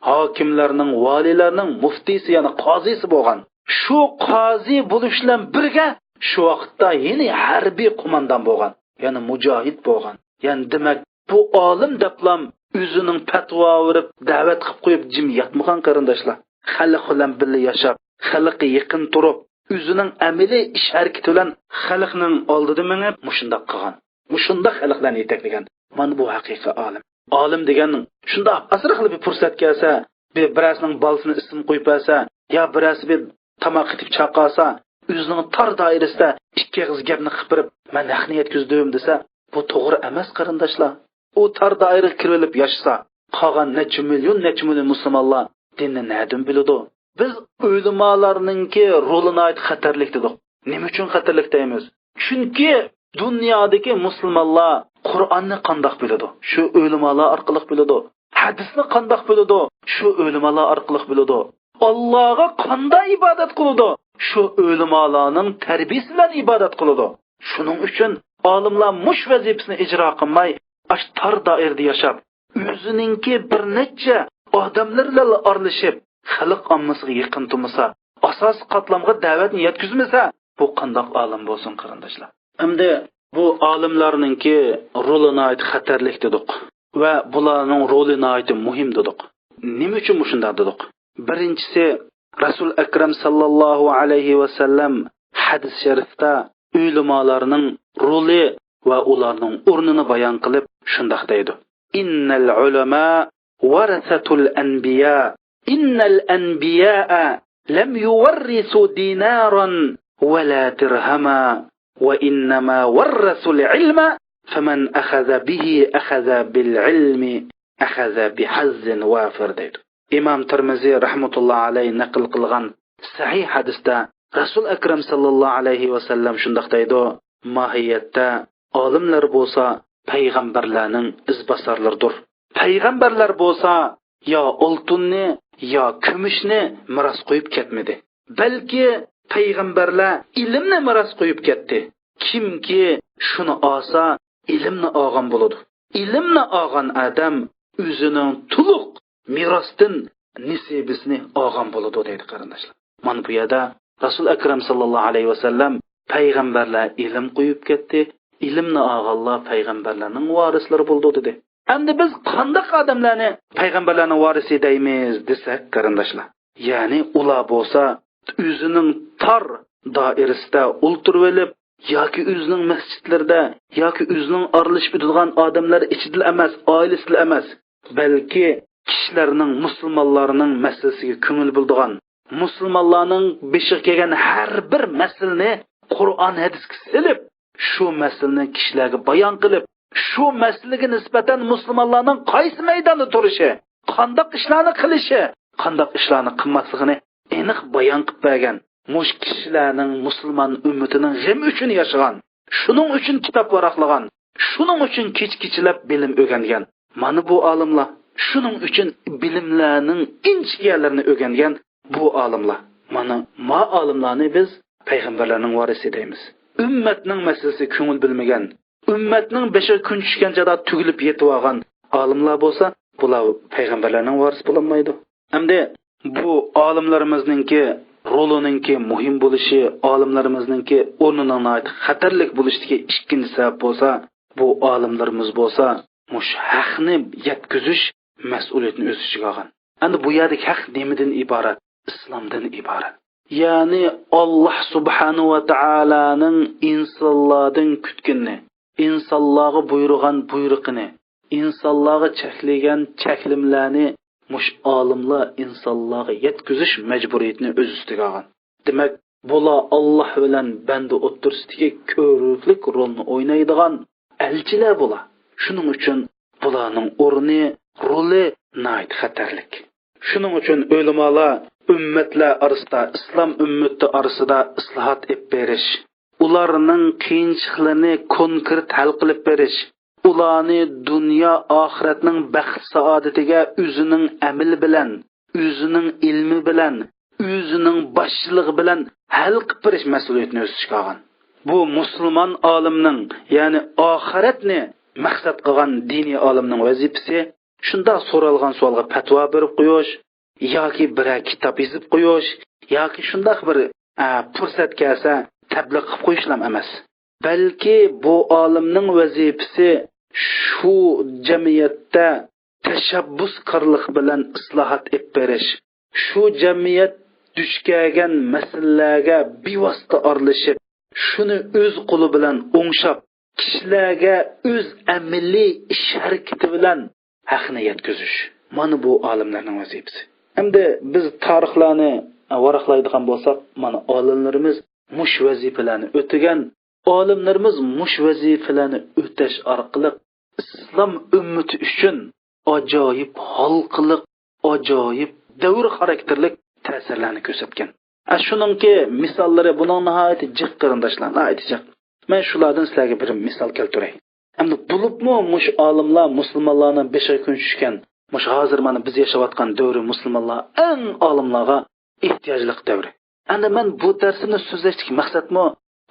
ھاكىملەرنىڭ، ۋالىيلەرنىڭ مۇفتىسى، يەنى قازىسى بولغان. شۇ قازى بولۇش بىلەن بىرگە شۇ ۋاقىتتا يەنە ھەربىي قوماندان بولغان، يەنى مۇجاھىد بولغان. يەنى دېمەك، بۇ ئالىم دەپلام ئۆزىنىڭ پەتىۋا بېرىپ، دەۋەت قىلىپ قويۇپ جىم ياتمىغان، قېرىنداشلار. خەلق بىلەن بىللە ياشاپ، خەلققە يېقىن تۇرۇپ، ئۆزىنىڭ ئەمەلىي ئىش ھەرىكىتى بىلەن خەلقنىڭ ئالدىدا مېڭىپ مۇشۇنداق قىلغان. مۇشۇنداق خەلقلەرنى يېتەكلىگەن. مانا بۇ ھەقىقىي ئالىم. ئالىم دېگەن شۇنداق ئازراقلا بىر پۇرسەت كەلسە، بىر بىرەرسىنىڭ بالىسىنى ئىسىم قويۇپ بەرسە، يا بىرەرسى بىر تاماق ئېتىپ چاقىرسا، ئۆزىنىڭ تار دائىرىسىدە ئىككى ئېغىز گەپنى قىلىپ بېرىپ، مەن ھەقنى يەتكۈزدۈم دېسە، بۇ توغرا ئەمەس، قېرىنداشلار. ئۇ تار دائىرىگە كىرىۋېلىپ ياشىسا، قالغان نەچچە مىليون، نەچچە مىليون مۇسۇلمانلار دىننى نەدىن بىلىدۇ؟ بىز ئۆلىمالارنىڭكى رولى ناھايىتى خەتەرلىك دېدۇق. نېمە ئۈچۈن خەتەرلىك دەيمىز؟ چۈنكى دۇنيادىكى مۇسۇلمانلار قۇرئاننى قانداق بىلىدۇ؟ شۇ ئۆلىمالار ئارقىلىق بىلىدۇ. ھەدىسنى قانداق بىلىدۇ؟ شۇ ئۆلىمالار ئارقىلىق بىلىدۇ. ئاللاغا قانداق ئىبادەت قىلىدۇ؟ شۇ ئۆلىمالارنىڭ تەربىيىسى بىلەن ئىبادەت قىلىدۇ. شۇنىڭ ئۈچۈن ئالىملار مۇشۇ ۋەزىپىسىنى ئىجرا قىلماي، ئاشۇ تار دائىرىدە ياشاپ، ئۆزىنىڭكى بىر نەچچە ئادەملەر بىلەن ئارىلىشىپ، خەلق ئاممىسىغا يېقىن تۇرمىسا، ئاساسىي قاتلامغا دەۋەتنى يەتكۈزمىسە، بۇ قانداق ئالىم بولسۇن، قېرىنداشلار؟ ئەمدى بۇ ئالىملارنىڭكى رولى ناھايىتى خەتەرلىك دېدۇق ۋە بۇلارنىڭ رولى ناھايىتى مۇھىم دېدۇق. نېمە ئۈچۈن مۇشۇنداق دېدۇق؟ بىرىنچىسى، رەسۇل ئەكرەم ساللاللاھۇ ئەلەيھى ۋەسەللەم ھەدىس شەرىپتە ئۆلىمالارنىڭ رولى ۋە ئۇلارنىڭ ئورنىنى بايان قىلىپ شۇنداق دەيدۇ: إن العلماء ورثة الأنبياء، إن الأنبياء لم يورثوا دينارا ولا درهما، وإنما ورثوا العلم، فمن أخذ به أخذ بالعلم أخذ بحظ وافر دەيدۇ. ئىمام تىرمىزى رەھمەتۇللا ئەلەيھ نەقىل قىلغان سەھىھ ھەدىستە رەسۇل ئەكرەم ساللاللاھۇ ئەلەيھى ۋەسەللەم شۇنداق دەيدۇ: ماھىيەتتە ئالىملار بولسا پەيغەمبەرلەرنىڭ ئىزباسارلىرىدۇر. پەيغەمبەرلەر بولسا يا ئالتۇننى، يا كۈمۈشنى مىراس قويۇپ كەتمىدى. بەلكى پەيغەمبەرلەر ئىلىمنى مىراس قويۇپ كەتتى. كىمكى شۇنى ئالسا، ئىلىمنى ئالغان بولىدۇ. ئىلىمنى ئالغان ئادەم ئۆزىنىڭ تولۇق مىراستىن نېسىبىسىنى ئالغان بولىدۇ دەيدۇ، قېرىنداشلار. مانا بۇ يەردە رەسۇل ئەكرەم ساللاللاھۇ ئەلەيھى ۋەسەللەم پەيغەمبەرلەر ئىلىم قويۇپ كەتتى، ئىلىمنى ئالغانلار پەيغەمبەرلەرنىڭ ۋارىسلىرى بولىدۇ دېدى. ئەمدى بىز قانداق ئادەملەرنى پەيغەمبەرلەرنىڭ ۋارىسى دەيمىز دېسەك، قېرىنداشلار، يەنى ئۇلار بولسا ئۆزىنىڭ تار دائىرىسىدە ئولتۇرۇۋېلىپ، ياكى ئۆزىنىڭ مەسچىتلىرىدە، ياكى ئۆزىنىڭ ئارىلىشىپ ئۆتىدىغان ئادەملەر ئىچىدىلا ئەمەس، ئائىلىسىدىلا ئەمەس، بەلكى كىشىلەرنىڭ، مۇسۇلمانلارنىڭ مەسىلىسىگە كۆڭۈل بۆلىدىغان، مۇسۇلمانلارنىڭ بېشىغا كەلگەن ھەر بىر مەسىلىنى قۇرئان، ھەدىسكە سېلىپ، شۇ مەسىلىنى كىشىلەرگە بايان قىلىپ، شۇ مەسىلىگە نىسبەتەن مۇسۇلمانلارنىڭ قايسى مەيداندا تۇرۇشى، قانداق ئىشلارنى قىلىشى، قانداق ئىشلارنى قىلماسلىقىنى ئېنىق بايان قىلىپ بەرگەن. مۇشۇ كىشىلەرنىڭ، مۇسۇلمان ئۈممىتىنىڭ غېمى ئۈچۈن ياشىغان، شۇنىڭ ئۈچۈن كىتاب ۋاراقلىغان، شۇنىڭ ئۈچۈن كېچە-كېچىلەپ بىلىم ئۆگەنگەن. مانا بۇ ئالىملار، شۇنىڭ ئۈچۈن بىلىملەرنىڭ ئىنچىكە يەرلىرىنى ئۆگەنگەن بۇ ئالىملار. مانا ما ئالىملارنى بىز پەيغەمبەرلەرنىڭ ۋارىسى دەيمىز. ئۈممەتنىڭ مەسىلىسىگە كۆڭۈل بۆلمىگەن، ئۈممەتنىڭ بېشىغا كۈن چۈشكەن چاغدا تۈگۈلۈپ يېتىۋالغان ئالىملار بولسا، بۇلار پەيغەمبەرلەرنىڭ ۋارىسى بولالمايدۇ. ئەمدى بۇ ئالىملىرىمىزنىڭكى رولىنىڭكى مۇھىم بولۇشى، ئالىملىرىمىزنىڭكى ئورنىنىڭ ناھايىتى خەتەرلىك بولۇشىدىكى ئىككىنچى سەۋەب بولسا، بۇ ئالىملىرىمىز بولسا مۇشۇ ھەقنى يەتكۈزۈش مەسئۇلىيىتىنى ئۆز ئىچىگە ئالغان. ئەمدى بۇ يەردىكى ھەق نېمىدىن ئىبارەت؟ ئىسلامدىن ئىبارەت. يەنى ئاللاھ سۇبھانەھۇ ۋە تائالانىڭ ئىنسانلاردىن كۈتكىنىنى، ئىنسانلارغا بۇيرۇغان بۇيرۇقىنى، ئىنسانلارغا چەكلىگەن چەكلىمىلەرنى مۇشۇ ئالىملار ئىنسانلارغا يەتكۈزۈش مەجبۇرىيىتىنى ئۆز ئۈستىگە ئالغان. دېمەك، بۇلار ئاللاھ بىلەن بەندە ئوتتۇرىسىدىكى كۆۋرۈكلۈك رولنى ئوينايدىغان ئەلچىلەر بۇلار. شۇنىڭ ئۈچۈن بۇلارنىڭ ئورنى، رولى ناھايىتى خەتەرلىك. شۇنىڭ ئۈچۈن ئۆلىمالار ئۈممەتلەر ئارىسىدا، ئىسلام ئۈممىتى ئارىسىدا ئىسلاھات ئېلىپ بېرىش، ئۇلارنىڭ قىيىنچىلىقلىرىنى كونكرېت ھەل قىلىپ بېرىش، ئۇلارنى دۇنيا ئاخىرەتنىڭ بەخت سائادىتىگە ئۆزىنىڭ ئەمىلى بىلەن، ئۆزىنىڭ ئىلمى بىلەن، ئۆزىنىڭ باشچىلىقى بىلەن ھەل قىلىپ بېرىش مەسئۇلىيىتىنى ئۆز ئۈستىگە ئالغان. بۇ مۇسۇلمان ئالىمنىڭ، يەنى ئاخىرەتنى مەقسەت قىلغان دىنىي ئالىمنىڭ ۋەزىپىسى شۇنداق سورالغان سوئالغا پەتىۋا بېرىپ قويۇش ياكى بىرەر كىتاب يېزىپ قويۇش ياكى شۇنداق بىر، ئە، پۇرسەت كەلسە تەبلىغ قىلىپ قويۇشلام ئەمەس. بەلكى بۇ ئالىمنىڭ ۋەزىپىسى شۇ جەمئىيەتتە تەشەببۇسكارلىق بىلەن ئىسلاھات ئېلىپ بېرىش، شۇ جەمئىيەت دۇچ كەلگەن مەسىلىلەرگە بىۋاسىتە ئارىلىشىپ، شۇنى ئۆز قولى بىلەن ئوڭشاپ، كىشىلەرگە ئۆز ئەمەلىي ئىش ھەرىكىتى بىلەن ھەقنى يەتكۈزۈش. مانا بۇ ئالىملارنىڭ ۋەزىپىسى. ئەمدى بىز تارىخلارنى ۋاراقلايدىغان بولساق، مانا ئالىملىرىمىز مۇشۇ ۋەزىپىلەرنى ئۆتىگەن، ئالىملىرىمىز مۇشۇ ۋەزىپىلەرنى ئۆتەش ئارقىلىق ئىسلام ئۈممىتى ئۈچۈن ئاجايىپ ھالقىلىق، ئاجايىپ دەۋر خاراكتېرلىك تەسىرلەرنى كۆرسەتكەن. ئە، شۇنىڭكى مىساللىرى بۇنىڭ ناھايىتى جىق، قېرىنداشلار، ناھايىتى جىق. مەن شۇلاردىن سىلەرگە بىر مىسال كەلتۈرەي. ئەمدى بولۇپمۇ مۇشۇ ئالىملار مۇسۇلمانلارنىڭ بېشىغا كۈن چۈشكەن، مۇشۇ ھازىر مانا بىز ياشاۋاتقان دەۋرى مۇسۇلمانلار ئەڭ ئالىملارغا ئېھتىياجلىق دەۋرى. ئەمدى مەن بۇ دەرسىمنى سۆزلەشتىكى مەقسەتمۇ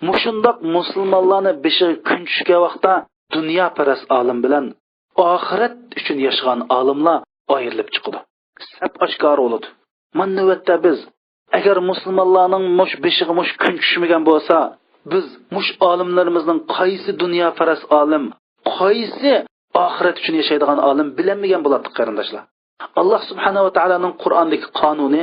مۇشۇنداق مۇسۇلمانلارنىڭ بېشىغا كۈن چۈشكەن ۋاقىتتا دۇنياپەرەس ئالىم بىلەن ئاخىرەت ئۈچۈن ياشىغان ئالىملار ئايرىلىپ چىقىدۇ. سەپ ئاشكارا بولىدۇ. مانا نۆۋەتتە بىز، ئەگەر مۇسۇلمانلارنىڭ مۇشۇ بېشىغا مۇشۇ كۈن چۈشمىگەن بولسا، بىز مۇشۇ ئالىملىرىمىزنىڭ قايسى دۇنياپەرەس ئالىم، قايسى ئاخىرەت ئۈچۈن ياشايدىغان ئالىم بىلەلمىگەن بولاتتۇق، قېرىنداشلار. ئاللاھ سۇبھانەھۇ ۋە تائالانىڭ قۇرئاندىكى قانۇنى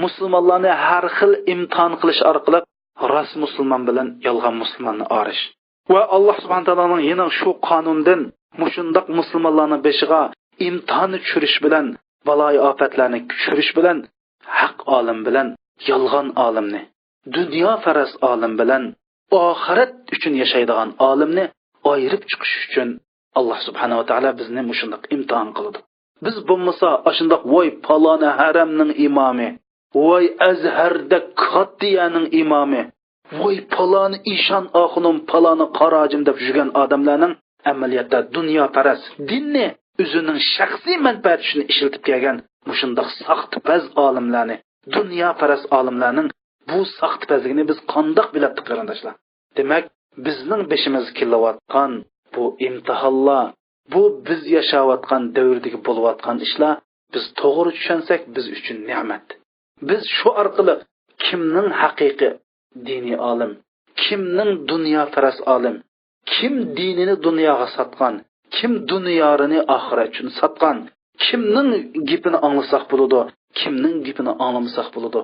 مۇسۇلمانلارنى ھەر خىل ئىمتىھان قىلىش ئارقىلىق راست مۇسۇلمان بىلەن يالغان مۇسۇلماننى ئايرىش. ۋە ئاللاھ سۇبھانەھۇ ۋە تائالانىڭ يەنە شۇ قانۇندىن مۇشۇنداق مۇسۇلمانلارنىڭ بېشىغا ئىمتىھاننى چۈشۈرۈش بىلەن، بالايىئاپەتلەرنى چۈشۈرۈش بىلەن، ھەق ئالىم بىلەن يالغان ئالىمنى، دۇنياپەرەس ئالىم بىلەن ئاخىرەت ئۈچۈن ياشايدىغان ئالىمنى ئايرىپ چىقىش ئۈچۈن ئاللاھ سۇبھانەھۇ ۋە تائالا بىزنى مۇشۇنداق ئىمتىھان قىلىدۇ. بىز بولمىسا ئاشۇنداق ۋاي پالانى ھەرەمنىڭ ئىمامى، ۋاي ئەزھەردەك كاتتىيەنىڭ ئىمامى، ۋاي پالانى ئىشان ئاخۇنۇم، پالانى قاراجىم دەپ يۈرگەن ئادەملەرنىڭ ئەمەلىيەتتە دۇنياپەرەس، دىننى ئۆزىنىڭ شەخسىي مەنپەئەتى ئۈچۈن ئىشلىتىپ كەلگەن مۇشۇنداق ساختىپەز ئالىملارنى، دۇنياپەرەس ئالىملارنىڭ بۇ ساختىپەزلىكىنى بىز قانداق بىلەتتۇق، قېرىنداشلار؟ دېمەك، بىزنىڭ بېشىمىزغا كېلىۋاتقان بۇ ئىمتىھانلار، بۇ بىز ياشاۋاتقان دەۋردىكى بولۇۋاتقان ئىشلار، بىز توغرا چۈشەنسەك، بىز ئۈچۈن نېمەت. بىز شۇ ئارقىلىق كىمنىڭ ھەقىقىي دىنىي ئالىم، كىمنىڭ دۇنياپەرەس ئالىم، كىم دىنىنى دۇنياغا ساتقان، كىم دۇنيانى ئاخىرەت ئۈچۈن ساتقان، كىمنىڭ گېپىنى ئاڭلىساق بولىدۇ، كىمنىڭ گېپىنى ئاڭلىمىساق بولىدۇ.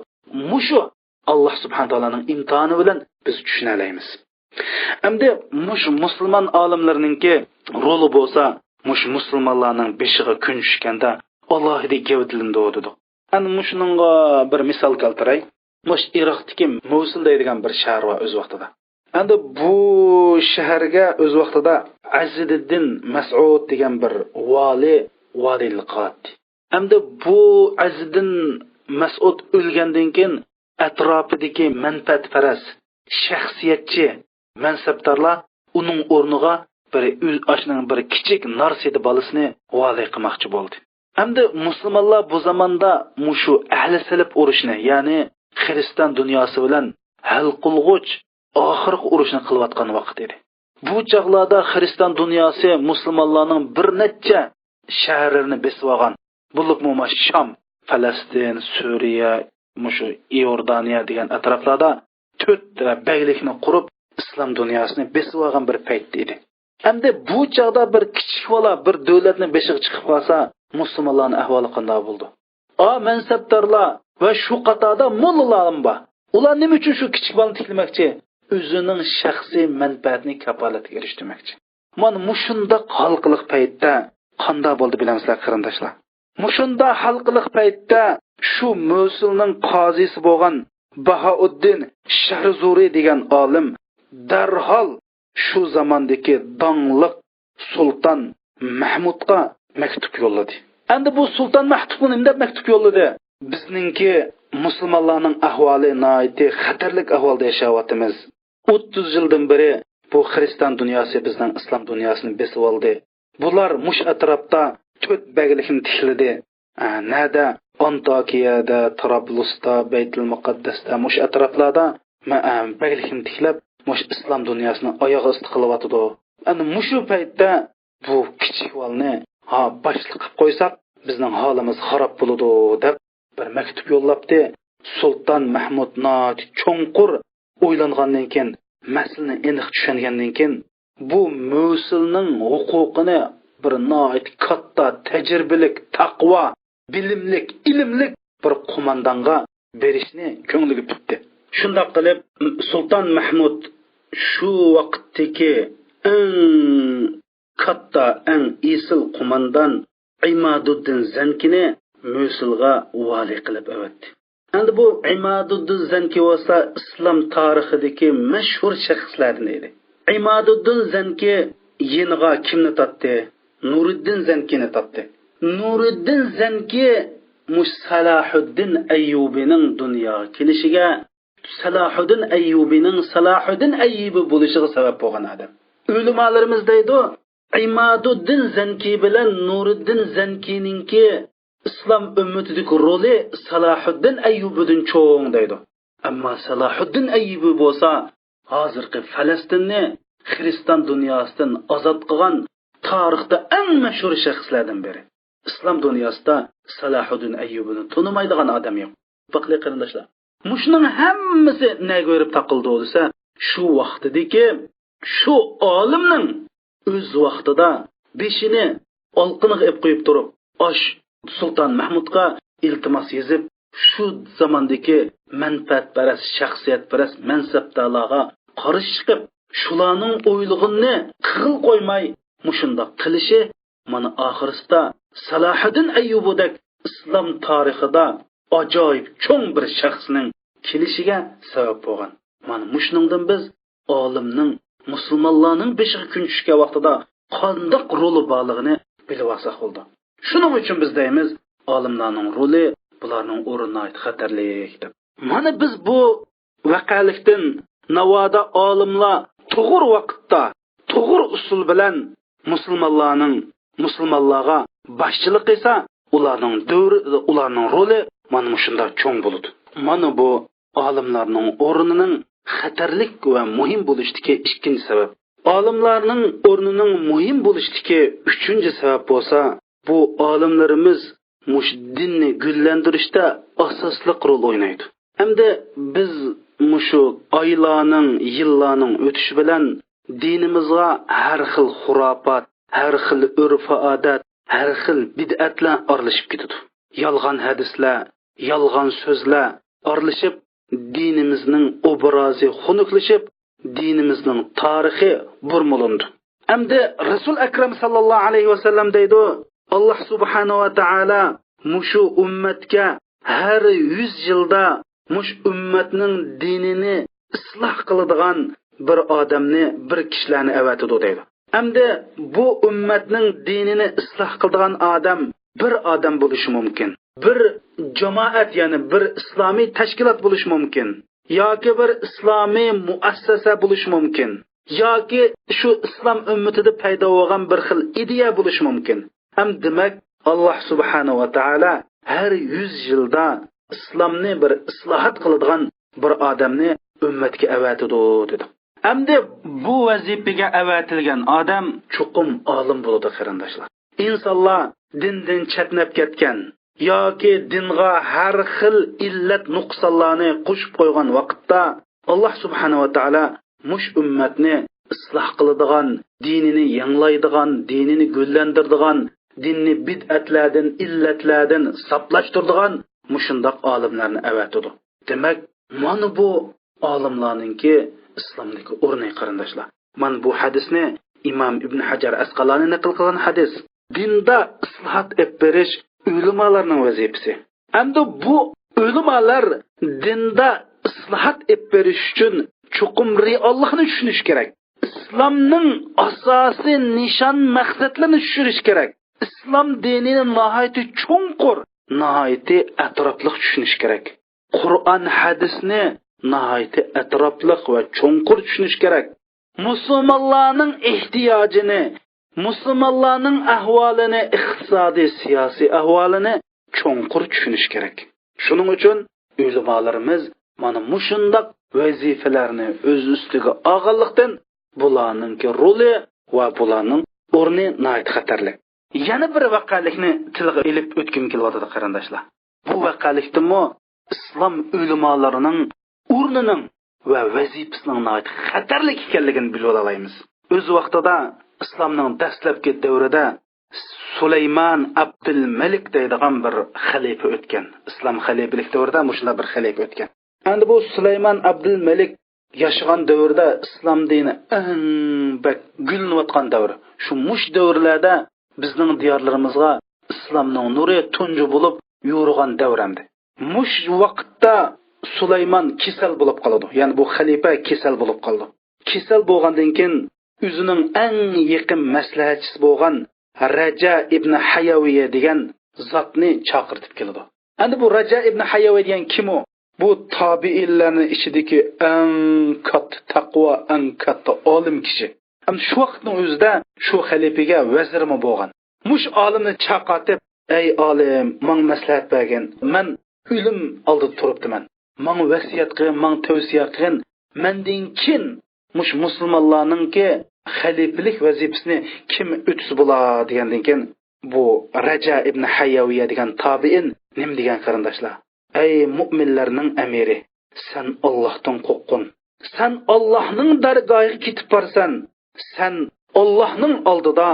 مۇشۇ ئاللاھ سۇبھانەھۇ تائالانىڭ ئىمتىھانى بىلەن بىز چۈشىنەلەيمىز. ئەمدى مۇشۇ مۇسۇلمان ئالىملىرىنىڭكى رولى بولسا، مۇشۇ مۇسۇلمانلارنىڭ بېشىغا كۈن چۈشكەندە ئالاھىدە گەۋدىلىنىدۇ دېدۇق. ئەمدى مۇشۇنىڭغا بىر مىسال كەلتۈرەي. مۇشۇ ئىراقتىكى مۇسۇل دەيدىغان بىر شەھەر بار ئۆز ۋاقتىدا. ئەمدى بۇ شەھەرگە ئۆز ۋاقتىدا ئەزىدىدىن مەسئۇد دېگەن بىر ۋالىي ۋالىيلىق قىلاتتى. ئەمدى بۇ ئەزىدىن مەسئۇد ئۆلگەندىن كېيىن ئەتراپىدىكى مەنپەئەتپەرەس، شەخسىيەتچى، مەنسەپدارلار ئۇنىڭ ئورنىغا بىر ئۆز-، ئاشۇنىڭ بىر كىچىك نارسىدە بالىسىنى ۋالىي قىلماقچى بولدى. ئەمدى مۇسۇلمانلار بۇ زاماندا مۇشۇ ئەھلى سەلىپ ئۇرۇشىنى، يەنى خىرىستان دۇنياسى بىلەن ھەل قىلغۇچ ئاخىرقى ئۇرۇشنى قىلىۋاتقان ۋاقىت ئىدى. بۇ چاغلاردا خىرىستان دۇنياسى مۇسۇلمانلارنىڭ بىر نەچچە شەھەرلىرىنى بېسىۋالغان، بولۇپمۇ مانا شام، پەلەستىن، سۈرىيە، مۇشۇ ئىئوردانىيە دېگەن ئەتراپلاردا تۆت بەگلىكنى قۇرۇپ، ئىسلام دۇنياسىنى بېسىۋالغان بىر پەيت ئىدى. ئەمدى بۇ چاغدا بىر كىچىك بالا بىر دۆلەتنى بېشىغا چىقىپ قالسا، مۇسۇلمانلارنىڭ ئەھۋالى قانداق بولىدۇ؟ ئا، مەنسەپدارلار ۋە شۇ قاتاردا موللىلارمۇ بار. ئۇلار نېمە ئۈچۈن شۇ كىچىك بالىنى تىكلىمەكچى؟ ئۆزىنىڭ شەخسىي مەنپەئەتىنى كاپالەتكە ئېرىشتۈرمەكچى. مانا مۇشۇنداق ھالقىلىق پەيتتە قانداق بولدى بىلەمسىلەر، قېرىنداشلار؟ مۇشۇنداق ھالقىلىق پەيتتە شۇ مۆسۈلنىڭ قازىسى بولغان باھائۇددىن شەھرىزۇرى دېگەن ئالىم دەرھال شۇ زاماندىكى داڭلىق سۇلتان مەھمۇدقا مەكتۇپ يوللىدى. ئەمدى بۇ سۇلتان مەھمۇدقا نېمە دەپ مەكتۇپ يوللىدى؟ بىزنىڭكى مۇسۇلمانلارنىڭ ئەھۋالى ناھايىتى خەتەرلىك ئەھۋالدا ياشاۋاتىمىز. ئوتتۇز يىلدىن بېرى بۇ خىرىستان دۇنياسى بىزنىڭ ئىسلام دۇنياسىنى بېسىۋالدى. بۇلار مۇشۇ ئەتراپتا تۆت بەگلىكنى تىكلىدى. ئە، نەدە؟ ئانتاكىيەدە، تارابلۇستا، بەيتۇل مۇقەددەستە، مۇشۇ ئەتراپلاردا مە-، ئە، بەگلىكنى تىكلەپ، مۇشۇ ئىسلام دۇنياسىنى ئاياغ ئاستى قىلىۋاتىدۇ. ئەنە مۇشۇ پەيتتە بۇ كىچىك بالىنى ھا باشلىق قىلىپ قويساق، بىزنىڭ ھالىمىز خاراب بولىدۇ، دەپ بىر مەكتۇپ يوللاپتى. سۇلتان مەھمۇد ناھايىتى چوڭقۇر ئويلانغاندىن كېيىن، مەسىلىنى ئېنىق چۈشەنگەندىن كېيىن، بۇ مۆسۈلنىڭ ھوقۇقىنى بىر ناھايىتى كاتتا، تەجرىبىلىك، تەقۋا، بىلىملىك، ئىلىملىك بىر قوماندانغا بېرىشنى كۆڭلىگە پۈتتى. شۇنداق قىلىپ، سۇلتان مەھمۇد شۇ ۋاقىتتىكى ئەڭ كاتتا، ئەڭ ئېسىل قوماندان ئىمادۇددىن زەنكىنى مۆسۈلغا ۋالىي قىلىپ ئەۋەتتى. ئەمدى بۇ ئىمادۇددىن زەنكى بولسا ئىسلام تارىخىدىكى مەشھۇر شەخسلەردىن ئىدى. ئىمادۇددىن زەنكى يېنىغا كىمنى تارتتى؟ نۇرىددىن زەنكىنى تارتتى. نۇرىددىن زەنكى مۇش سالاھۇددىن ئەييۇبىنىڭ دۇنياغا كېلىشىگە، سالاھۇددىن ئەييۇبىنىڭ سالاھۇددىن ئەييۇبى بولۇشىغا سەۋەب بولغان ئادەم. ئۆلىمالىرىمىز دەيدۇ، ئىمادۇددىن زەنكى بىلەن نۇرىددىن زەنكىنىڭكى ئىسلام ئۈممىتىدىكى رولى سالاھۇددىن ئەييۇبىدىن چوڭ دەيدۇ. ئەمما سالاھۇددىن ئەييۇبى بولسا ھازىرقى فەلەستىننى خىرىستان دۇنياسىدىن ئازاد قىلغان تارىختا ئەڭ مەشھۇر شەخسلەردىن بىرى. ئىسلام دۇنياسىدا سالاھۇددىن ئەييۇبىنى تونۇمايدىغان ئادەم يوق. باقلى قېرىنداشلار، مۇشۇنىڭ ھەممىسى نەگە بېرىپ تاقىلىدۇ دېسە، شۇ ۋاقتىدىكى شۇ ئالىمنىڭ ئۆز ۋاقتىدا بېشىنى ئالقىنىغا ئېلىپ قويۇپ تۇرۇپ، ئاش سۇلتان مەھمۇدقا ئىلتىماس يېزىپ، شۇ زاماندىكى مەنپەئەتپەرەس، شەخسىيەتپەرەس مەنسەپدارلارغا قارشى چىقىپ، شۇلارنىڭ ئويلىغىنىنى قىلغىلى قويماي، مۇشۇنداق قىلىشى، مانا، ئاخىرسىدا سالاھىدىن ئەييۇبىدەك ئىسلام تارىخىدا ئاجايىپ چوڭ بىر شەخسنىڭ كېلىشىگە سەۋەب بولغان. مانا مۇشۇنىڭدىن بىز ئالىمنىڭ مۇسۇلمانلارنىڭ بېشىغا كۈن چۈشكەن ۋاقتىدا قانداق رولى بارلىقىنى بىلىۋالساق بولىدۇ. شۇنىڭ ئۈچۈن بىز دەيمىز، ئالىملارنىڭ رولى، بۇلارنىڭ ئورنى ناھايىتى خەتەرلىك دەپ. مانا بىز بۇ ۋەقەلىكتىن ناۋادا ئالىملار توغرا ۋاقىتتا، توغرا ئۇسۇل بىلەن مۇسۇلمانلارنىڭ، مۇسۇلمانلارغا باشچىلىق قىلسا، ئۇلارنىڭ دەۋرى، ئۇلارنىڭ رولى مانا مۇشۇنداق چوڭ بولىدۇ. مانا بۇ ئالىملارنىڭ ئورنىنىڭ خەتەرلىك ۋە مۇھىم بولۇشتىكى ئىككىنچى سەۋەب. ئالىملارنىڭ ئورنىنىڭ مۇھىم بولۇشتىكى ئۈچىنچى سەۋەب بولسا، بۇ ئالىملىرىمىز مۇشۇ دىننى گۈللەندۈرۈشتە ئاساسلىق رول ئوينايدۇ. ئەمدى بىز مۇشۇ ئايلارنىڭ، يىللارنىڭ ئۆتۈشى بىلەن دىنىمىزغا ھەر خىل خۇراپات، ھەر خىل ئۆرپ-ئادەت، ھەر خىل بىدئەتلەر ئارىلىشىپ كېتىدۇ. يالغان ھەدىسلەر، يالغان سۆزلەر ئارىلىشىپ، دىنىمىزنىڭ ئوبرازى خۇنۈكلىشىپ، دىنىمىزنىڭ تارىخى بۇرمىلىنىدۇ. ئەمدى رەسۇل ئەكرەم ساللاللاھۇ ئەلەيھى ۋەسەللەم دەيدۇ، ئاللاھ سۇبھانەھۇ ۋە تائالا مۇشۇ ئۈممەتكە ھەر يۈز يىلدا مۇشۇ ئۈممەتنىڭ دىنىنى ئىسلاھ قىلىدىغان بىر ئادەمنى، بىر كىشىلەرنى ئەۋەتىدۇ دەيدۇ. ئەمدى بۇ ئۈممەتنىڭ دىنىنى ئىسلاھ قىلىدىغان ئادەم بىر ئادەم بولۇشى مۇمكىن. بىر جامائەت، يەنى بىر ئىسلامىي تەشكىلات بولۇشى مۇمكىن. ياكى بىر ئىسلامىي مۇئەسسەسە بولۇشى مۇمكىن. ياكى شۇ ئىسلام ئۈممىتىدە پەيدا بولغان بىر خىل ئىدىيە بولۇشى مۇمكىن. ھەم دېمەك، ئاللاھ سۇبھانەھۇ ۋە تائالا ھەر يۈز يىلدا ئىسلامنى بىر ئىسلاھات قىلىدىغان بىر ئادەمنى ئۈممەتكە ئەۋەتىدۇ، دېدۇق. ئەمدى بۇ ۋەزىپىگە ئەۋەتىلگەن ئادەم چوقۇم ئالىم بولىدۇ، قېرىنداشلار. ئىنسانلار دىندىن چەتنەپ كەتكەن ياكى دىنغا ھەر خىل ئىللەت نۇقسانلارنى قوشۇپ قويغان ۋاقىتتا، ئاللاھ سۇبھانەھۇ ۋە تائالا مۇش ئۈممەتنى ئىسلاھ قىلىدىغان، دىنىنى يېڭىلايدىغان، دىنىنى گۈللەندۈرىدىغان، دىننى بىدئەتلەردىن، ئىللەتلەردىن ساپلاشتۇرىدىغان مۇشۇنداق ئالىملارنى ئەۋەتىدۇ. دېمەك، مانا بۇ ئالىملارنىڭكى ئىسلامدىكى ئورنى، قېرىنداشلار. مانا بۇ ھەدىسنى ئىمام ئىبن ھەجەر ئەسقالانى نەقىل قىلغان ھەدىس. دىندا ئىسلاھات ئېلىپ بېرىش ئۆلىمالارنىڭ ۋەزىپىسى. ئەمدى بۇ ئۆلىمالار دىندا ئىسلاھات ئېلىپ بېرىش ئۈچۈن چوقۇم رېئاللىقنى چۈشىنىش كېرەك. ئىسلامنىڭ ئاساسىي نىشان مەقسەتلىرىنى چۈشىنىش كېرەك. ئىسلام دىنىنى ناھايىتى چوڭقۇر، ناھايىتى ئەتراپلىق چۈشىنىش كېرەك. قۇرئان ھەدىسنى ناھايىتى ئەتراپلىق ۋە چوڭقۇر چۈشىنىش كېرەك. مۇسۇلمانلارنىڭ ئېھتىياجىنى، مۇسۇلمانلارنىڭ ئەھۋالىنى، ئىقتىسادىي، سىياسىي ئەھۋالىنى چوڭقۇر چۈشىنىش كېرەك. شۇنىڭ ئۈچۈن ئۆلىمالىرىمىز مانا مۇشۇنداق ۋەزىپىلەرنى ئۆز ئۈستىگە ئالغانلىقتىن، بۇلارنىڭكى رولى ۋە بۇلارنىڭ ئورنى ناھايىتى خەتەرلىك. يەنە بىر ۋەقەلىكنى تىلغا ئېلىپ ئۆتكۈم كېلىۋاتىدۇ، قېرىنداشلار. بۇ ۋەقەلىكتىنمۇ ئىسلام ئۆلىمالىرىنىڭ ئورنىنىڭ ۋە ۋەزىپىسىنىڭ ناھايىتى خەتەرلىك ئىكەنلىكىنى بىلىۋالالايمىز. ئۆز ۋاقتىدا ئىسلامنىڭ دەسلەپكى دەۋرىدە سۇلايمان ئابدۇلمەلىك دەيدىغان بىر خەلىپە ئۆتكەن. ئىسلام خەلىپىلىك دەۋرىدە مۇشۇنداق بىر خەلىپە ئۆتكەن. ئەمدى بۇ سۇلايمان ئابدۇلمەلىك ياشىغان دەۋرىدە ئىسلام دىنى ئەڭ بەك گۈللىنىۋاتقان دەۋر. شۇ مۇش دەۋرلەردە بىزنىڭ دىيارلىرىمىزغا ئىسلامنىڭ نۇرى تۇنجى بولۇپ يورۇغان دەۋر ئەمدى. مۇش ۋاقىتتا سۇلايمان كېسەل بولۇپ قالىدۇ. يەنى بۇ خەلىپە كېسەل بولۇپ قالىدۇ. كېسەل بولغاندىن كېيىن ئۆزىنىڭ ئەڭ يېقىن مەسلىھەتچىسى بولغان رەجە ئىبن ھەيەۋىيە دېگەن زاتنى چاقىرتىپ كېلىدۇ. ئەمدى بۇ رەجە ئىبن ھەيەۋىيە دېگەن كىم ئۇ؟ بۇ تابىئىنلارنىڭ ئىچىدىكى ئەڭ كاتتا تەقۋا، ئەڭ كاتتا ئالىم كىشى. ئەمدى شۇ ۋاقىتنىڭ ئۆزىدە شۇ خەلىپىگە ۋەزىرمۇ بولغان. مۇشۇ ئالىمنى چاقىرتىپ، ئەي ئالىم، ماڭا مەسلىھەت بەرگىن. مەن ئۆلۈم ئالدىدا تۇرۇپتىمەن. ماڭا ۋەسىيەت قىلغىن، ماڭا تەۋسىيە قىلغىن. مەندىن كېيىن مۇشۇ مۇسۇلمانلارنىڭكى خەلىپىلىك ۋەزىپىسىنى كىم ئۆتىسە بولا دېگەندىن كېيىن، بۇ رەجە ئىبن ھەيياۋىيە دېگەن تابىئىن نېمە دېگەن قېرىنداشلار؟ ئەي مۇئمىنلەرنىڭ ئەمىرى، سەن ئاللاھتىن قورققىن. سەن ئاللاھنىڭ دەرگاھىغا كېتىپ بارىسەن. سەن ئاللاھنىڭ ئالدىدا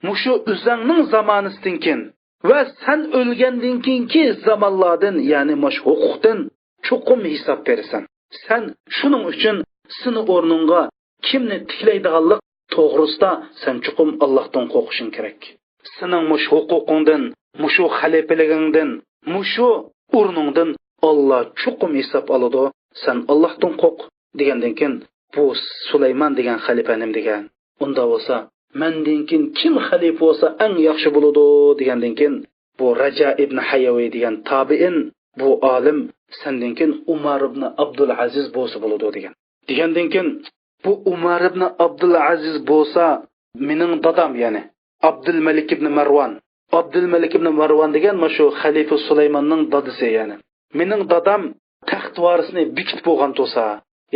مۇشۇ ئۆزەڭنىڭ زامانىسىدىن كېيىن ۋە سەن ئۆلگەندىن كېيىنكى زامانلاردىن، يەنى مۇشۇ ھوقۇقتىن چوقۇم ھېساب بېرىسەن. سەن شۇنىڭ ئۈچۈن سېنى ئورنۇڭغا كىمنى تىكلەيدىغانلىق توغرىسىدا سەن چوقۇم ئاللاھتىن قورقۇشۇڭ كېرەك. سېنىڭ مۇشۇ ھوقۇقۇڭدىن، مۇشۇ خەلىپىلىكىڭدىن، مۇشۇ ئورنۇڭدىن ئاللا چوقۇم ھېساب ئالىدۇ. سەن ئاللاھتىن قورق، دېگەندىن كېيىن، بۇ سۇلايمان دېگەن خەلىپە نېمە دېگەن؟ ئۇنداق بولسا، مەندىن كېيىن كىم خەلىپە بولسا ئەڭ ياخشى بولىدۇ؟ دېگەندىن كېيىن، بۇ رەجا ئىبن ھەيياۋى دېگەن تابىئىن، بۇ ئالىم، سەندىن كېيىن ئۇمار ئىبن ئابدۇلئەزىز بولسا بولىدۇ دېگەن. دېگەندىن كېيىن، بۇ ئۇمار ئىبن ئابدۇلئەزىز بولسا مېنىڭ دادام، يەنى ئابدۇلمەلىك ئىبن مەرۋان. ئابدۇلمەلىك ئىبن مەرۋان دېگەن مۇشۇ خەلىپە سۇلايماننىڭ دادىسى، يەنى. مېنىڭ دادام تەخت ۋارىسىنى بېكىتىپ بولغان تۇرسا،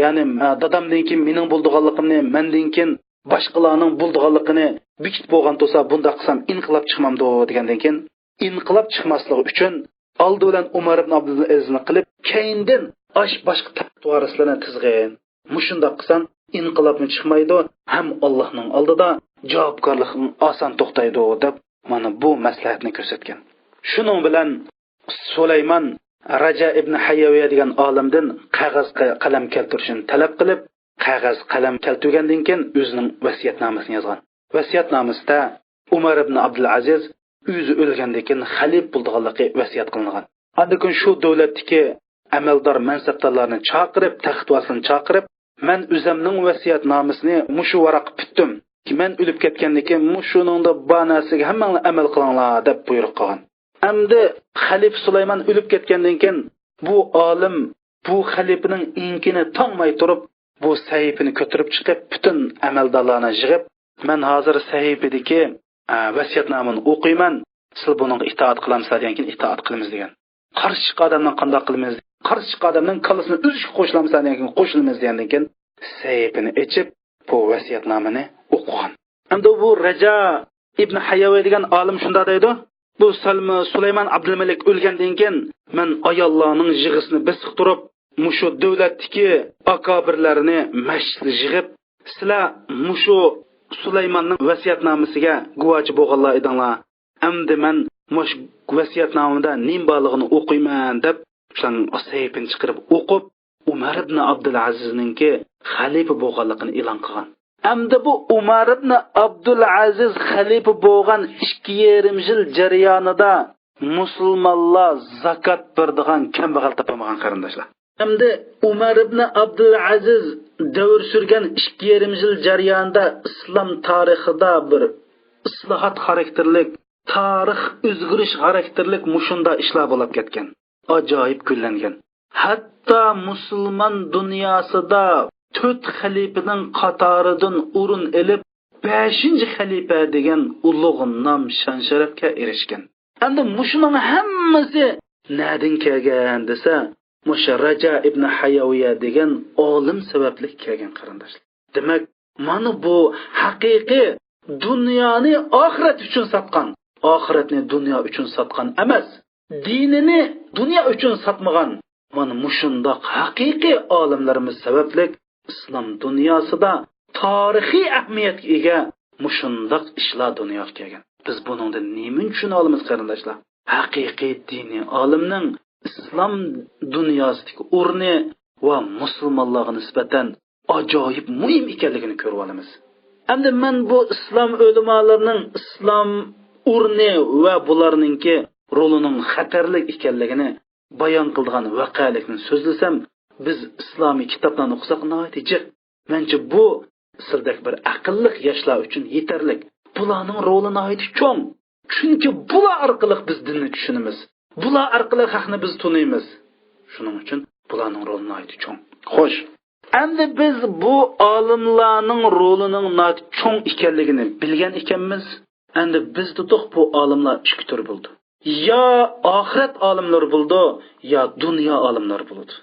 يەنى، ئە، دادامدىن كېيىن مېنىڭ بولىدىغانلىقىمنى، مەندىن كېيىن باشقىلارنىڭ بولىدىغانلىقىنى بېكىتىپ بولغان تۇرسا، بۇنداق قىلسام ئىنقىلاب چىقمامدۇ دېگەندىن كېيىن، ئىنقىلاب چىقماسلىقى ئۈچۈن ئالدى بىلەن ئۇمار ئىبن ئابدۇلئەزىزنى قىلىپ، كەينىدىن ئاش باشقا تەخت ۋارىسلىرىنى تىزغىن. مۇشۇنداق قىلساڭ ئىنقىلابمۇ چىقمايدۇ، ھەم ئاللاھنىڭ ئالدىدا جاۋابكارلىقىڭ ئاسان توختايدۇ، دەپ مانا بۇ مەسلىھەتنى كۆرسەتكەن. شۇنىڭ بىلەن سۇلايمان رەجا ئىبن ھەيياۋىيە دېگەن ئالىمدىن قەغەز قە-، قەلەم كەلتۈرۈشىنى تەلەپ قىلىپ، قەغەز قەلەم كەلتۈرگەندىن كېيىن ئۆزىنىڭ ۋەسىيەتنامىسىنى يازغان. ۋەسىيەتنامىسىدە ئۇمار ئىبن ئابدۇلئەزىز ئۆزى ئۆلگەندىن كېيىن خەلىپە بولىدىغانلىقى ۋەسىيەت قىلىنغان. ئاندىن كېيىن شۇ دۆلەتتىكى ئەمەلدار مەنسەپدارلارنى چاقىرىپ، تەخت ۋارىسىنى چاقىرىپ، مەن ئۆزەمنىڭ ۋەسىيەتنامىسىنى مۇشۇ ۋاراققا پۈتتۈم. مەن ئۆلۈپ كەتكەندىن كېيىن مۇشۇنىڭدا بار نەرسىگە ھەممەڭلار ئەمەل قىلىڭلار، دەپ بۇيرۇق قىلغان. ئەمدى خەلىپە سۇلايمان ئۆلۈپ كەتكەندىن كېيىن، بۇ ئالىم بۇ خەلىپىنىڭ ئېڭىكىنى تاڭماي تۇرۇپ، بۇ سەھىپىنى كۆتۈرۈپ چىقىپ، پۈتۈن ئەمەلدارلارنى يىغىپ، مەن ھازىر سەھىپىدىكى، ئە، ۋەسىيەتنامىنى ئوقۇيمەن، سىلەر بۇنىڭغا ئىتائەت قىلامسىلەر دېگەن كېيىن، ئىتائەت قىلىمىز دېگەن. قارشى چىققان ئادەمنىڭ قانداق قىلىمىز؟ قارشى چىققان ئادەمنىڭ كاللىسىنى ئۈزۈشكە قوشۇلامسىلەر دېگەن كېيىن، قوشۇلىمىز دېگەندىن كېيىن، سەھىپىنى ئېچىپ، بۇ ۋەسىيەتنامىنى ئوقۇغان. ئەمدى بۇ رەجا ئىبن ھەيياۋى دېگەن ئالىم شۇنداق دەيدۇ، بۇ سەلمە سۇلايمان ئابدۇلمەلىك ئۆلگەندىن كېيىن، مەن ئاياللارنىڭ يىغىسىنى بېسىق تۇرۇپ، مۇشۇ دۆلەتتىكى ئاكابىرلارنى مەجلىسكە يىغىپ، سىلەر مۇشۇ سۇلايماننىڭ ۋەسىيەتنامىسىگە گۇۋاچى بولغانلار ئىدىڭلار. ئەمدى مەن مۇشۇ ۋەسىيەتنامىمدا نېمە بارلىقىنى ئوقۇيمەن دەپ، شۇلارنىڭ سەھىپىنى چىقىرىپ ئوقۇپ، ئۇمەر ئىبن ئابدۇلئەزىزنىڭكى خەلىپە بولغانلىقىنى ئېلان قىلغان. ئەمدى بۇ ئۇمەر ئىبن ئابدۇلئەزىز خەلىپە بولغان ئىككى يېرىم يىل جەريانىدا مۇسۇلمانلار زاكات بېرىدىغان كەمبەغەل تاپالمىغان، قېرىنداشلار. ئەمدى ئۇمەر ئىبن ئابدۇلئەزىز دەۋر سۈرگەن ئىككى يېرىم يىل جەريانىدا ئىسلام تارىخىدا بىر ئىسلاھات خاراكتېرلىك، تارىخ ئۆزگىرىش خاراكتېرلىك مۇشۇنداق ئىشلار بولۇپ كەتكەن. ئاجايىپ گۈللەنگەن. ھەتتا مۇسۇلمان دۇنياسىدا تۆت خەلىپىنىڭ قاتارىدىن ئورۇن ئېلىپ، بەشىنچى خەلىپە دېگەن ئۇلۇغ نام شان-شەرەپكە ئېرىشكەن. ئەمدى مۇشۇنىڭ ھەممىسى نەدىن كەلگەن دېسە، مۇشۇ رەجا ئىبن ھەيياۋىيە دېگەن ئالىم سەۋەبلىك كەلگەن، قېرىنداشلار. دېمەك، مانا بۇ ھەقىقىي دۇنيانى ئاخىرەت ئۈچۈن ساتقان، ئاخىرەتنى دۇنيا ئۈچۈن ساتقان ئەمەس، دىنىنى دۇنيا ئۈچۈن ساتمىغان، مانا مۇشۇنداق ھەقىقىي ئالىملىرىمىز سەۋەبلىك ئىسلام دۇنياسىدا تارىخىي ئەھمىيەتكە ئىگە مۇشۇنداق ئىشلار دۇنياغا كەلگەن. بىز بۇنىڭدىن نېمىنى چۈشىنىۋالىمىز، قېرىنداشلار؟ ھەقىقىي دىنىي ئالىمنىڭ ئىسلام دۇنياسىدىكى ئورنى ۋە مۇسۇلمانلارغا نىسبەتەن ئاجايىپ مۇھىم ئىكەنلىكىنى كۆرۈۋالىمىز. ئەمدى مەن بۇ ئىسلام ئۆلىمالىرىنىڭ ئىسلام ئورنى ۋە بۇلارنىڭكى رولىنىڭ خەتەرلىك ئىكەنلىكىنى بايان قىلىدىغان ۋەقەلىكنى سۆزلىسەم، بىز ئىسلامىي كىتابلارنى ئوقۇساق ناھايىتى جىق. مەنچە بۇ سىلدەك بىر ئەقىللىق ياشلار ئۈچۈن يېتەرلىك. بۇلارنىڭ رولى ناھايىتى چوڭ. چۈنكى بۇلار ئارقىلىق بىز دىننى چۈشىنىمىز. بۇلار ئارقىلىق ھەقنى بىز تونۇيمىز. شۇنىڭ ئۈچۈن بۇلارنىڭ رولى ناھايىتى چوڭ. خوش. ئەمدى بىز بۇ ئالىملارنىڭ رولىنىڭ ناھايىتى چوڭ ئىكەنلىكىنى بىلگەن ئىكەنمىز. ئەمدى بىز دېدۇق، بۇ ئالىملار ئىككى تۈر بولىدۇ. يا ئاخىرەت ئالىملىرى بولىدۇ، يا دۇنيا ئالىملىرى بولىدۇ.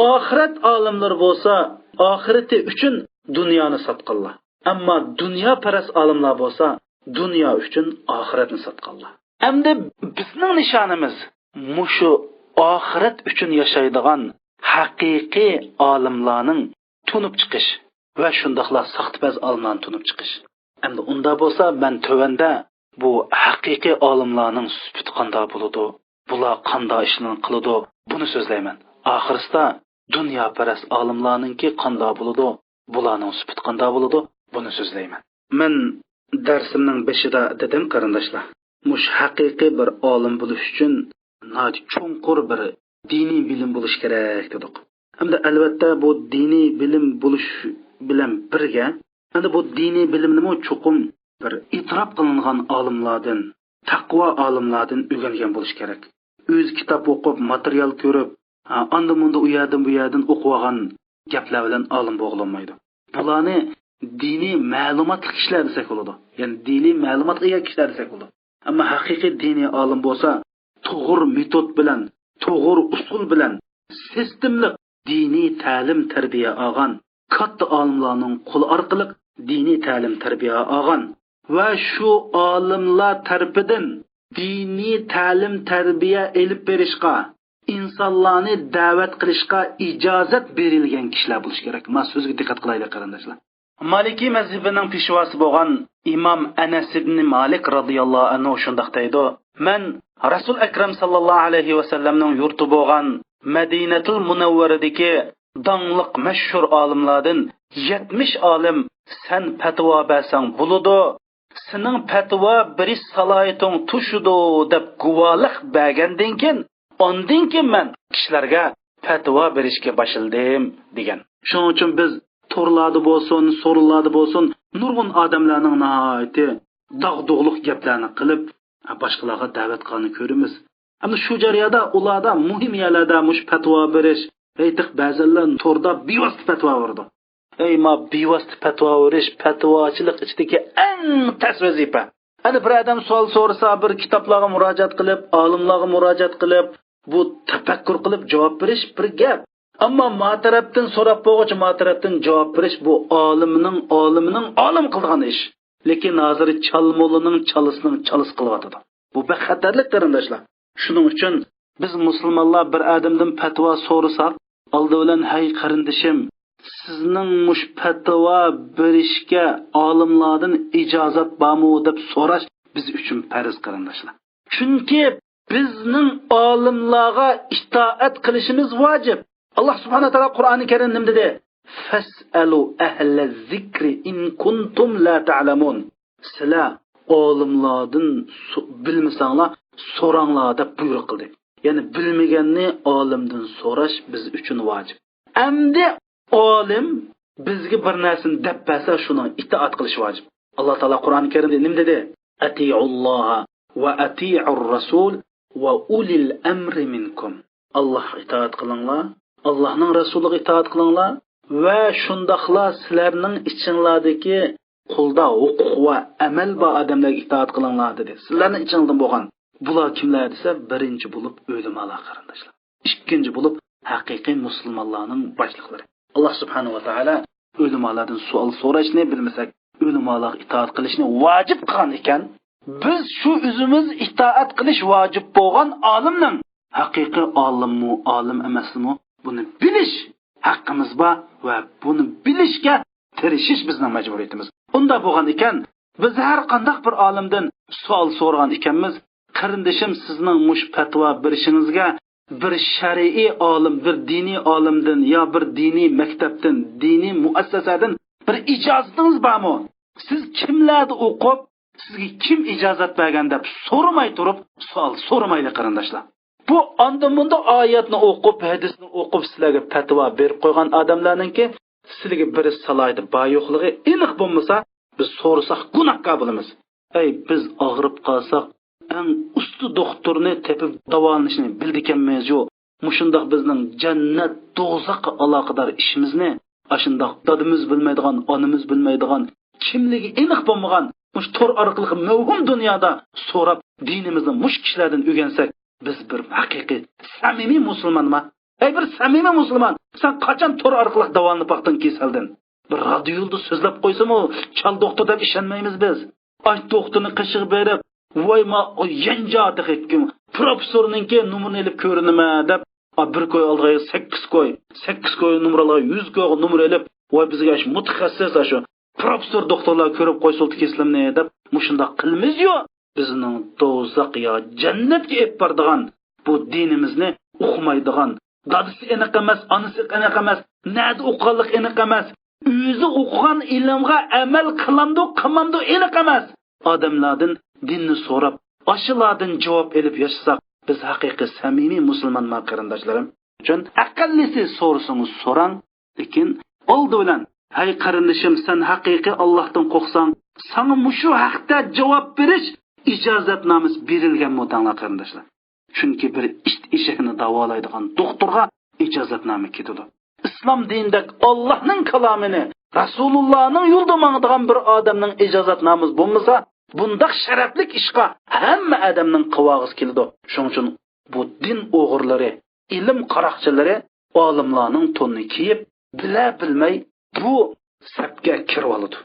ئاخىرەت ئالىملىرى بولسا ئاخىرىتى ئۈچۈن دۇنيانى ساتقانلار. ئەمما دۇنياپەرەس ئالىملار بولسا دۇنيا ئۈچۈن ئاخىرەتنى ساتقانلار. ئەمدى بىزنىڭ نىشانىمىز مۇشۇ ئاخىرەت ئۈچۈن ياشايدىغان ھەقىقىي ئالىملارنىڭ تونۇپ چىقىش ۋە شۇنداقلا ساختىپەز ئالىملارنى تونۇپ چىقىش. ئەمدى ئۇنداق بولسا، مەن تۆۋەندە بۇ ھەقىقىي ئالىملارنىڭ سۈپىتى قانداق بولىدۇ، بۇلار قانداق ئىشلارنى قىلىدۇ، بۇنى سۆزلەيمەن. ئاخىرسىدا دۇنياپەرەس ئالىملارنىڭكى قانداق بولىدۇ، بۇلارنىڭ سۈپىتى قانداق بولىدۇ، بۇنى سۆزلەيمەن. مەن دەرسىمنىڭ بېشىدا دېدىم، قېرىنداشلار، مۇشۇ ھەقىقىي بىر ئالىم بولۇش ئۈچۈن ناھايىتى چوڭقۇر بىر دىنىي بىلىم بولۇش كېرەك دېدۇق. ئەمدى ئەلۋەتتە بۇ دىنىي بىلىم بولۇش بىلەن بىرگە، ئەمدى بۇ دىنىي بىلىمنىمۇ چوقۇم بىر ئېتىراپ قىلىنغان ئالىملاردىن، تەقۋا ئالىملاردىن ئۆگەنگەن بولۇش كېرەك. ئۆزى كىتاب ئوقۇپ، ماتېرىيال كۆرۈپ، ھە، ئاندىن مۇندىن ئۇ يەردىن بۇ يەردىن ئوقۇۋالغان گەپلەر بىلەن ئالىم بولغىلى بولمايدۇ. بۇلارنى دىنىي مەلۇماتلىق كىشىلەر دېسەك بولىدۇ. يەنى دىنىي مەلۇماتقا ئىگە كىشىلەر دېسەك بولىدۇ. ئەمما ھەقىقىي دىنىي ئالىم بولسا، توغرا مېتود بىلەن، توغرا ئۇسۇل بىلەن، سىستېمىلىق دىنىي تەلىم-تەربىيە ئالغان، كاتتا ئالىملارنىڭ قولى ئارقىلىق دىنىي تەلىم-تەربىيە ئالغان ۋە شۇ ئالىملار تەرىپىدىن دىنىي تەلىم-تەربىيە ئېلىپ بېرىشقا، ئىنسانلارنى دەۋەت قىلىشقا ئىجازەت بېرىلگەن كىشىلەر بولۇشى كېرەك. مانا سۆزگە دىققەت قىلايلى، قېرىنداشلار. مالىكىي مەزھىپىنىڭ پېشۋاسى بولغان ئىمام ئەنەس ئىبنى مالىك رازىياللاھۇ ئەنھۇ شۇنداق دەيدۇ، مەن رەسۇل ئەكرەم ساللاللاھۇ ئەلەيھى ۋەسەللەمنىڭ يۇرتى بولغان مەدىنەتۇل مۇنەۋۋەرىدىكى داڭلىق مەشھۇر ئالىملاردىن يەتمىش ئالىم سەن پەتىۋا بەرسەڭ بولىدۇ، سېنىڭ پەتىۋا بېرىش سالاھىيىتىڭ توشىدۇ دەپ گۇۋاھلىق بەرگەندىن كېيىن، ئاندىن كېيىن مەن كىشىلەرگە پەتىۋا بېرىشكە باشلىدىم، دېگەن. شۇنىڭ ئۈچۈن بىز تورلاردا بولسۇن، سورۇنلاردا بولسۇن، نۇرغۇن ئادەملەرنىڭ ناھايىتى داغدۇغىلىق گەپلەرنى قىلىپ، باشقىلارغا دەۋەت قىلغاننى كۆرىمىز. ئەمدى شۇ جەرياندا ئۇلاردا مۇھىم يەرلەردە مۇشۇ پەتىۋا بېرىش، ھەيتىق بەزىلەر توردا بىۋاسىتە پەتىۋا بېرىدۇ. ئەي، ما بىۋاسىتە پەتىۋا بېرىش پەتىۋاچىلىق ئىچىدىكى ئەڭ تەس ۋەزىپە. ئەنە بىر ئادەم سوئال سورىسا، بىر كىتابلارغا مۇراجىئەت قىلىپ، ئالىملارغا مۇراجىئەت قىلىپ، بۇ تەپەككۇر قىلىپ جاۋاب بېرىش بىر گەپ. ئەمما ما تەرەپتىن سوراپ بولغۇچە ما تەرەپتىن جاۋاب بېرىش بۇ ئالىمنىڭ ئالىمىنىڭ ئالىم قىلىدىغان ئىش. لېكىن ھازىر چالمۇلىنىڭ چالىسىنىڭ چالىسى قىلىۋاتىدۇ. بۇ بەك خەتەرلىك، قېرىنداشلار. شۇنىڭ ئۈچۈن بىز مۇسۇلمانلار بىر ئادەمدىن پەتىۋا سورىساق، ئالدى بىلەن، ھەي قېرىندىشىم، سىزنىڭ مۇشۇ پەتىۋا بېرىشكە ئالىملاردىن ئىجازەت بارمۇ دەپ سوراش بىز ئۈچۈن پەرز، قېرىنداشلار. چۈنكى بىزنىڭ ئالىملارغا ئىتائەت قىلىشىمىز ۋاجىپ. ئاللا سۇبھانەھۇ ۋە تائالا قۇرئانى كەرىمدە نېمە دېدى؟ فەسئەلۇ ئەھلە زىكرى ئىن كۇنتۇم لا تەئلەمۇن. سىلەر ئالىملاردىن سو-، بىلمىسەڭلار، سوراڭلار دەپ بۇيرۇق قىلدى. يەنى بىلمىگەننى ئالىمدىن سوراش بىز ئۈچۈن ۋاجىپ. ئەمدى ئالىم بىزگە بىر نەرسىنى دەپ بەرسە، شۇنىڭغا ئىتائەت قىلىش ۋاجىپ. ئاللا تائالا قۇرئانى كەرىمدە نېمە دېدى؟ ئەتىئۇللاھا ۋە ئەتىئۇر رەسۇل ۋە ئۇلىل ئەمرى مىنكۇم. ئاللاھقا ئىتائەت قىلىڭلار، ئاللاھنىڭ رەسۇلىغا ئىتائەت قىلىڭلار ۋە شۇنداقلا سىلەرنىڭ ئىچىڭلاردىكى قولدا ھوقۇق ۋە ئەمەل بار ئادەملەرگە ئىتائەت قىلىڭلار دېدى. سىلەرنىڭ ئىچىڭدىن بولغان. بۇلار كىملەر دېسە، بىرىنچى بولۇپ ئۆلىمالار، قېرىنداشلار. ئىككىنچى بولۇپ ھەقىقىي مۇسۇلمانلارنىڭ باشلىقلىرى. ئاللا سۇبھانەھۇ ۋە تائالا ئۆلىمالاردىن سوئال سوراشنى، بىلمىسەك ئۆلىمالارغا ئىتائەت قىلىشنى ۋاجىپ قىلغان ئىكەن، بىز شۇ ئۆزىمىز ئىتائەت قىلىش ۋاجىپ بولغان ئالىمنىڭ ھەقىقىي ئالىممۇ، ئالىم ئەمەسمۇ، بۇنى بىلىش ھەققىمىز بار ۋە بۇنى بىلىشكە تىرىشىش بىزنىڭ مەجبۇرىيىتىمىز. ئۇنداق بولغان ئىكەن، بىز ھەر قانداق بىر ئالىمدىن سوئال سورىغان ئىكەنمىز، قېرىندىشىم، سىزنىڭ مۇشۇ پەتىۋا بېرىشىڭىزگە بىر شەرئىي ئالىم، بىر دىنىي ئالىمدىن يا بىر دىنىي مەكتەپتىن، دىنىي مۇئەسسەسەدىن بىر ئىجازىتىڭىز بارمۇ؟ سىز كىملەردە ئوقۇپ، سىزگە كىم ئىجازەت بەرگەن دەپ سورىماي تۇرۇپ، سوئال سورىمايلى، قېرىنداشلار. بۇ ئاندىن مۇنداق ئايەتنى ئوقۇپ، ھەدىسنى ئوقۇپ، سىلەرگە پەتىۋا بېرىپ قويغان ئادەملەرنىڭكى سىلىگە بېرىش سالاھىيىتى بار يوقلۇقى ئېنىق بولمىسا، بىز سورىساق گۇناھكار بولىمىز. ئەي، بىز ئاغرىپ قالساق، ئەڭ ئۇستا دوختۇرنى تېپىپ داۋالىنىشنى بىلىدىكەنمىزچۇ؟ مۇشۇنداق بىزنىڭ جەننەت، دوزاخقا ئالاقىدار ئىشىمىزنى ئاشۇنداق دادىمىز بىلمەيدىغان، ئانىمىز بىلمەيدىغان، كىملىكى ئېنىق بولمىغان، مۇشۇ تور ئارقىلىق مەۋھۇم دۇنيادا سوراپ، دىنىمىزنى مۇشۇ كىشىلەردىن ئۆگەنسەك، بىز بىر ھەقىقىي سەمىمىي مۇسۇلمانما؟ ئەي، بىر سەمىمىي مۇسۇلمان، سەن قاچان تور ئارقىلىق داۋالىنىپ باقتىڭ كېسەلدىن؟ بىر رادىيو يۇلدۇز سۆزلەپ قويسىمۇ، چال دوختۇر دەپ ئىشەنمەيمىز بىز. ئاش دوختۇرنىڭ قېشىغا بېرىپ، ۋاي، ما، ئۇ يەنجا تېخى پروفېسسورنىڭكى نومۇرىنى ئېلىپ كۆرۈنىمەن دەپ، ئا، بىر كوي ئالدىغا سەككىز كوي، سەككىز كوي نومۇر ئالغا يۈز كويغا نومۇر ئېلىپ، ۋاي، بىزگە ئاشۇ مۇتەخەسسىس، ئاشۇ پروفېسسور دوختۇرلار كۆرۈپ قويسۇلدى كېسىلىمنى دەپ، مۇشۇنداق قىلىمىز يوق. بىزنىڭ دوزاخ يا جەننەتكە ئېلىپ بارىدىغان بۇ دىنىمىزنى ئۇقمايدىغان، دادىسى ئېنىق ئەمەس، ئانىسى ئېنىق ئەمەس، نەدە ئوقۇغانلىقى ئېنىق ئەمەس، ئۆزى ئوقۇغان ئىلىمغا ئەمەل قىلامدۇ، قىلمامدۇ ئېنىق ئەمەس. ئادەملەردىن دىننى سوراپ، ئاشۇلاردىن جاۋاب ئېلىپ ياشىساق، بىز ھەقىقىي سەمىمىي مۇسۇلمانما، قېرىنداشلىرىم؟ ئۈچۈن ئەقەللىسى سورىسىڭىز سوراڭ، لېكىن ئالدى بىلەن، ھەي قېرىندىشىم، سەن ھەقىقىي ئاللاھتىن قورقساڭ، ساڭا مۇشۇ ھەقتە جاۋاب بېرىش ئىجازەتنامىسى بېرىلگەنمۇ دەڭلار، قېرىنداشلار. چۈنكى بىر ئىت ئېشەكنى داۋالايدىغان دوختۇرغا ئىجازەتنامە كېتىدۇ. ئىسلام دىنىدەك ئاللاھنىڭ كالامىنى، رەسۇلۇللانىڭ يولىدا ماڭىدىغان بىر ئادەمنىڭ ئىجازەتنامىسى بولمىسا، بۇنداق شەرەپلىك ئىشقا ھەممە ئادەمنىڭ قىلىۋالغۇسى كېلىدۇ. شۇنىڭ ئۈچۈن بۇ دىن ئوغرىلىرى، ئىلىم قاراقچىلىرى ئالىملارنىڭ تونىنى كىيىپ، بىلە بىلمەي بۇ سەپكە كىرىۋالىدۇ.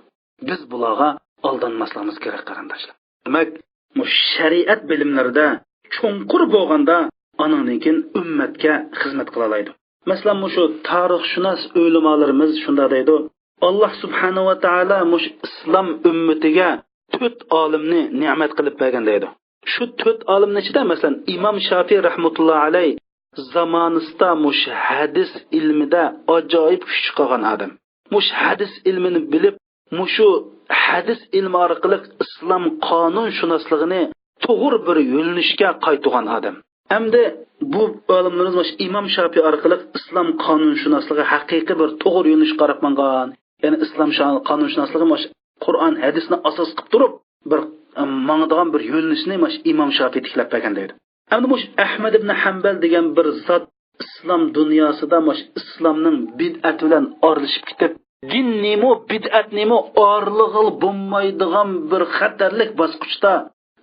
بىز بۇلارغا ئالدانماسلىقىمىز كېرەك، قېرىنداشلار. دېمەك، مۇشۇ شەرىئەت بىلىملىرىدە چوڭقۇر بولغاندا، ئانىڭدىن كېيىن ئۈممەتكە خىزمەت قىلالايدۇ. مەسىلەن، مۇشۇ تارىخشۇناس ئۆلىمالىرىمىز شۇنداق دەيدۇ، ئاللا سۇبھانەھۇ ۋە تائالا مۇشۇ ئىسلام ئۈممىتىگە تۆت ئالىمنى نېمەت قىلىپ بەرگەن دەيدۇ. شۇ تۆت ئالىمنىڭ ئىچىدە، مەسىلەن، ئىمام شافىي رەھمەتۇللا ئەلەي زامانىسىدا مۇشۇ ھەدىس ئىلمىدە ئاجايىپ كۈچ چىقارغان ئادەم. مۇشۇ ھەدىس ئىلمىنى بىلىپ، مۇشۇ ھەدىس ئىلمى ئارقىلىق ئىسلام قانۇنشۇناسلىقىنى توغرا بىر يۆنىلىشكە قايتۇرغان ئادەم. ئەمدى بۇ ئالىملىرىمىز مۇشۇ ئىمام شافىي ئارقىلىق ئىسلام قانۇنشۇناسلىقى ھەقىقىي بىر توغرا يۆنىلىشكە قاراپ ماڭغان. يەنى ئىسلام شا-، قانۇنشۇناسلىقى مۇشۇ قۇرئان، ھەدىسنى ئاساس قىلىپ تۇرۇپ، بىر ماڭىدىغان بىر يۆنىلىشنى ماش ئىمام شافىي تىكلەپ بەرگەن دەيدۇ. ئەمدى مۇش ئەھمەد ئىبن ھەمبەل دېگەن بىر زات ئىسلام دۇنياسىدا مۇش ئىسلامنىڭ بىدئەت بىلەن ئارىلىشىپ كېتىپ، دىننىمۇ، بىدئەتنىمۇ ئايرىغىلى بولمايدىغان بىر خەتەرلىك باسقۇچتا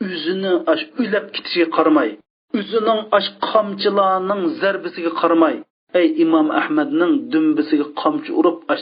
ئۆزىنى ئاش ئۆلەپ كېتىشىگە قارىماي، ئۆزىنىڭ ئاش قامچىلارنىڭ زەربىسىگە قارىماي، ئەي ئىمام ئەھمەدنىڭ دۈمبىسىگە قامچا ئۇرۇپ، ئاش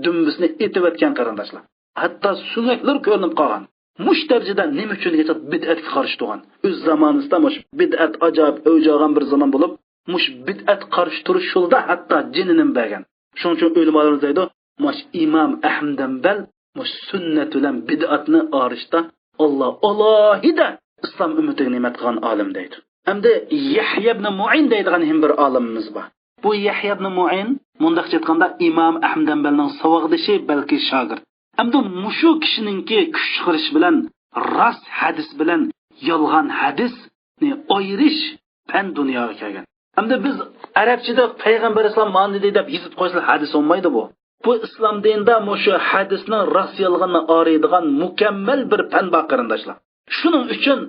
دۈمبىسىنى ئېتىۋەتكەن قېرىنداشلار. ھەتتا سۆڭەكلىرى كۆرۈنۈپ قالغان. مۇش دەرىجىدە نېمە ئۈچۈن دېگەن بىدئەتكە قارشى تۇرغان. ئۆز زامانىسىدا مۇش بىدئەت ئاجايىپ ئەۋج ئالغان بىر زامان بولۇپ، مۇش بىدئەت قارشى تۇرۇش يولىدا ھەتتا جېنىنىمۇ بەرگەن. شۇنىڭ ئۈچۈن ئۆلىمالىرىمىز دەيدۇ، مۇش ئىمام ئەھمەد ھەمبەل مۇش سۈننەت بىلەن بىدئەتنى ئايرىشتا ئاللا ئالاھىدە ئىسلام ئۈممىتىگە نېمەت قىلغان ئالىم دەيدۇ. ئەمدى يەھيا ئىبن مۇئىن دەيدىغان ھېم بىر ئالىمىمىز بار. بۇ يەھيا ئىبن مۇئىن، مۇنداقچە ئېيتقاندا، ئىمام ئەھمەد ھەمبەلنىڭ ساۋاقدىشى، بەلكى شاگىرت. ئەمدى مۇشۇ كىشىنىڭكى كۈچ چىقىرىشى بىلەن راست ھەدىس بىلەن يالغان ھەدىسنى ئايرىش پەن دۇنياغا كەلگەن. ئەمدى بىز ئەرەبچىدە پەيغەمبەر ئەلەيھىسسالام مانا دېدى دەپ يېزىپ قويسا ھەدىس بولمايدۇ بۇ. بۇ ئىسلام دىنىدا مۇشۇ ھەدىسنىڭ راست يالغىنىنى ئايرىيدىغان مۇكەممەل بىر پەن بار قېرىنداشلار. شۇنىڭ ئۈچۈن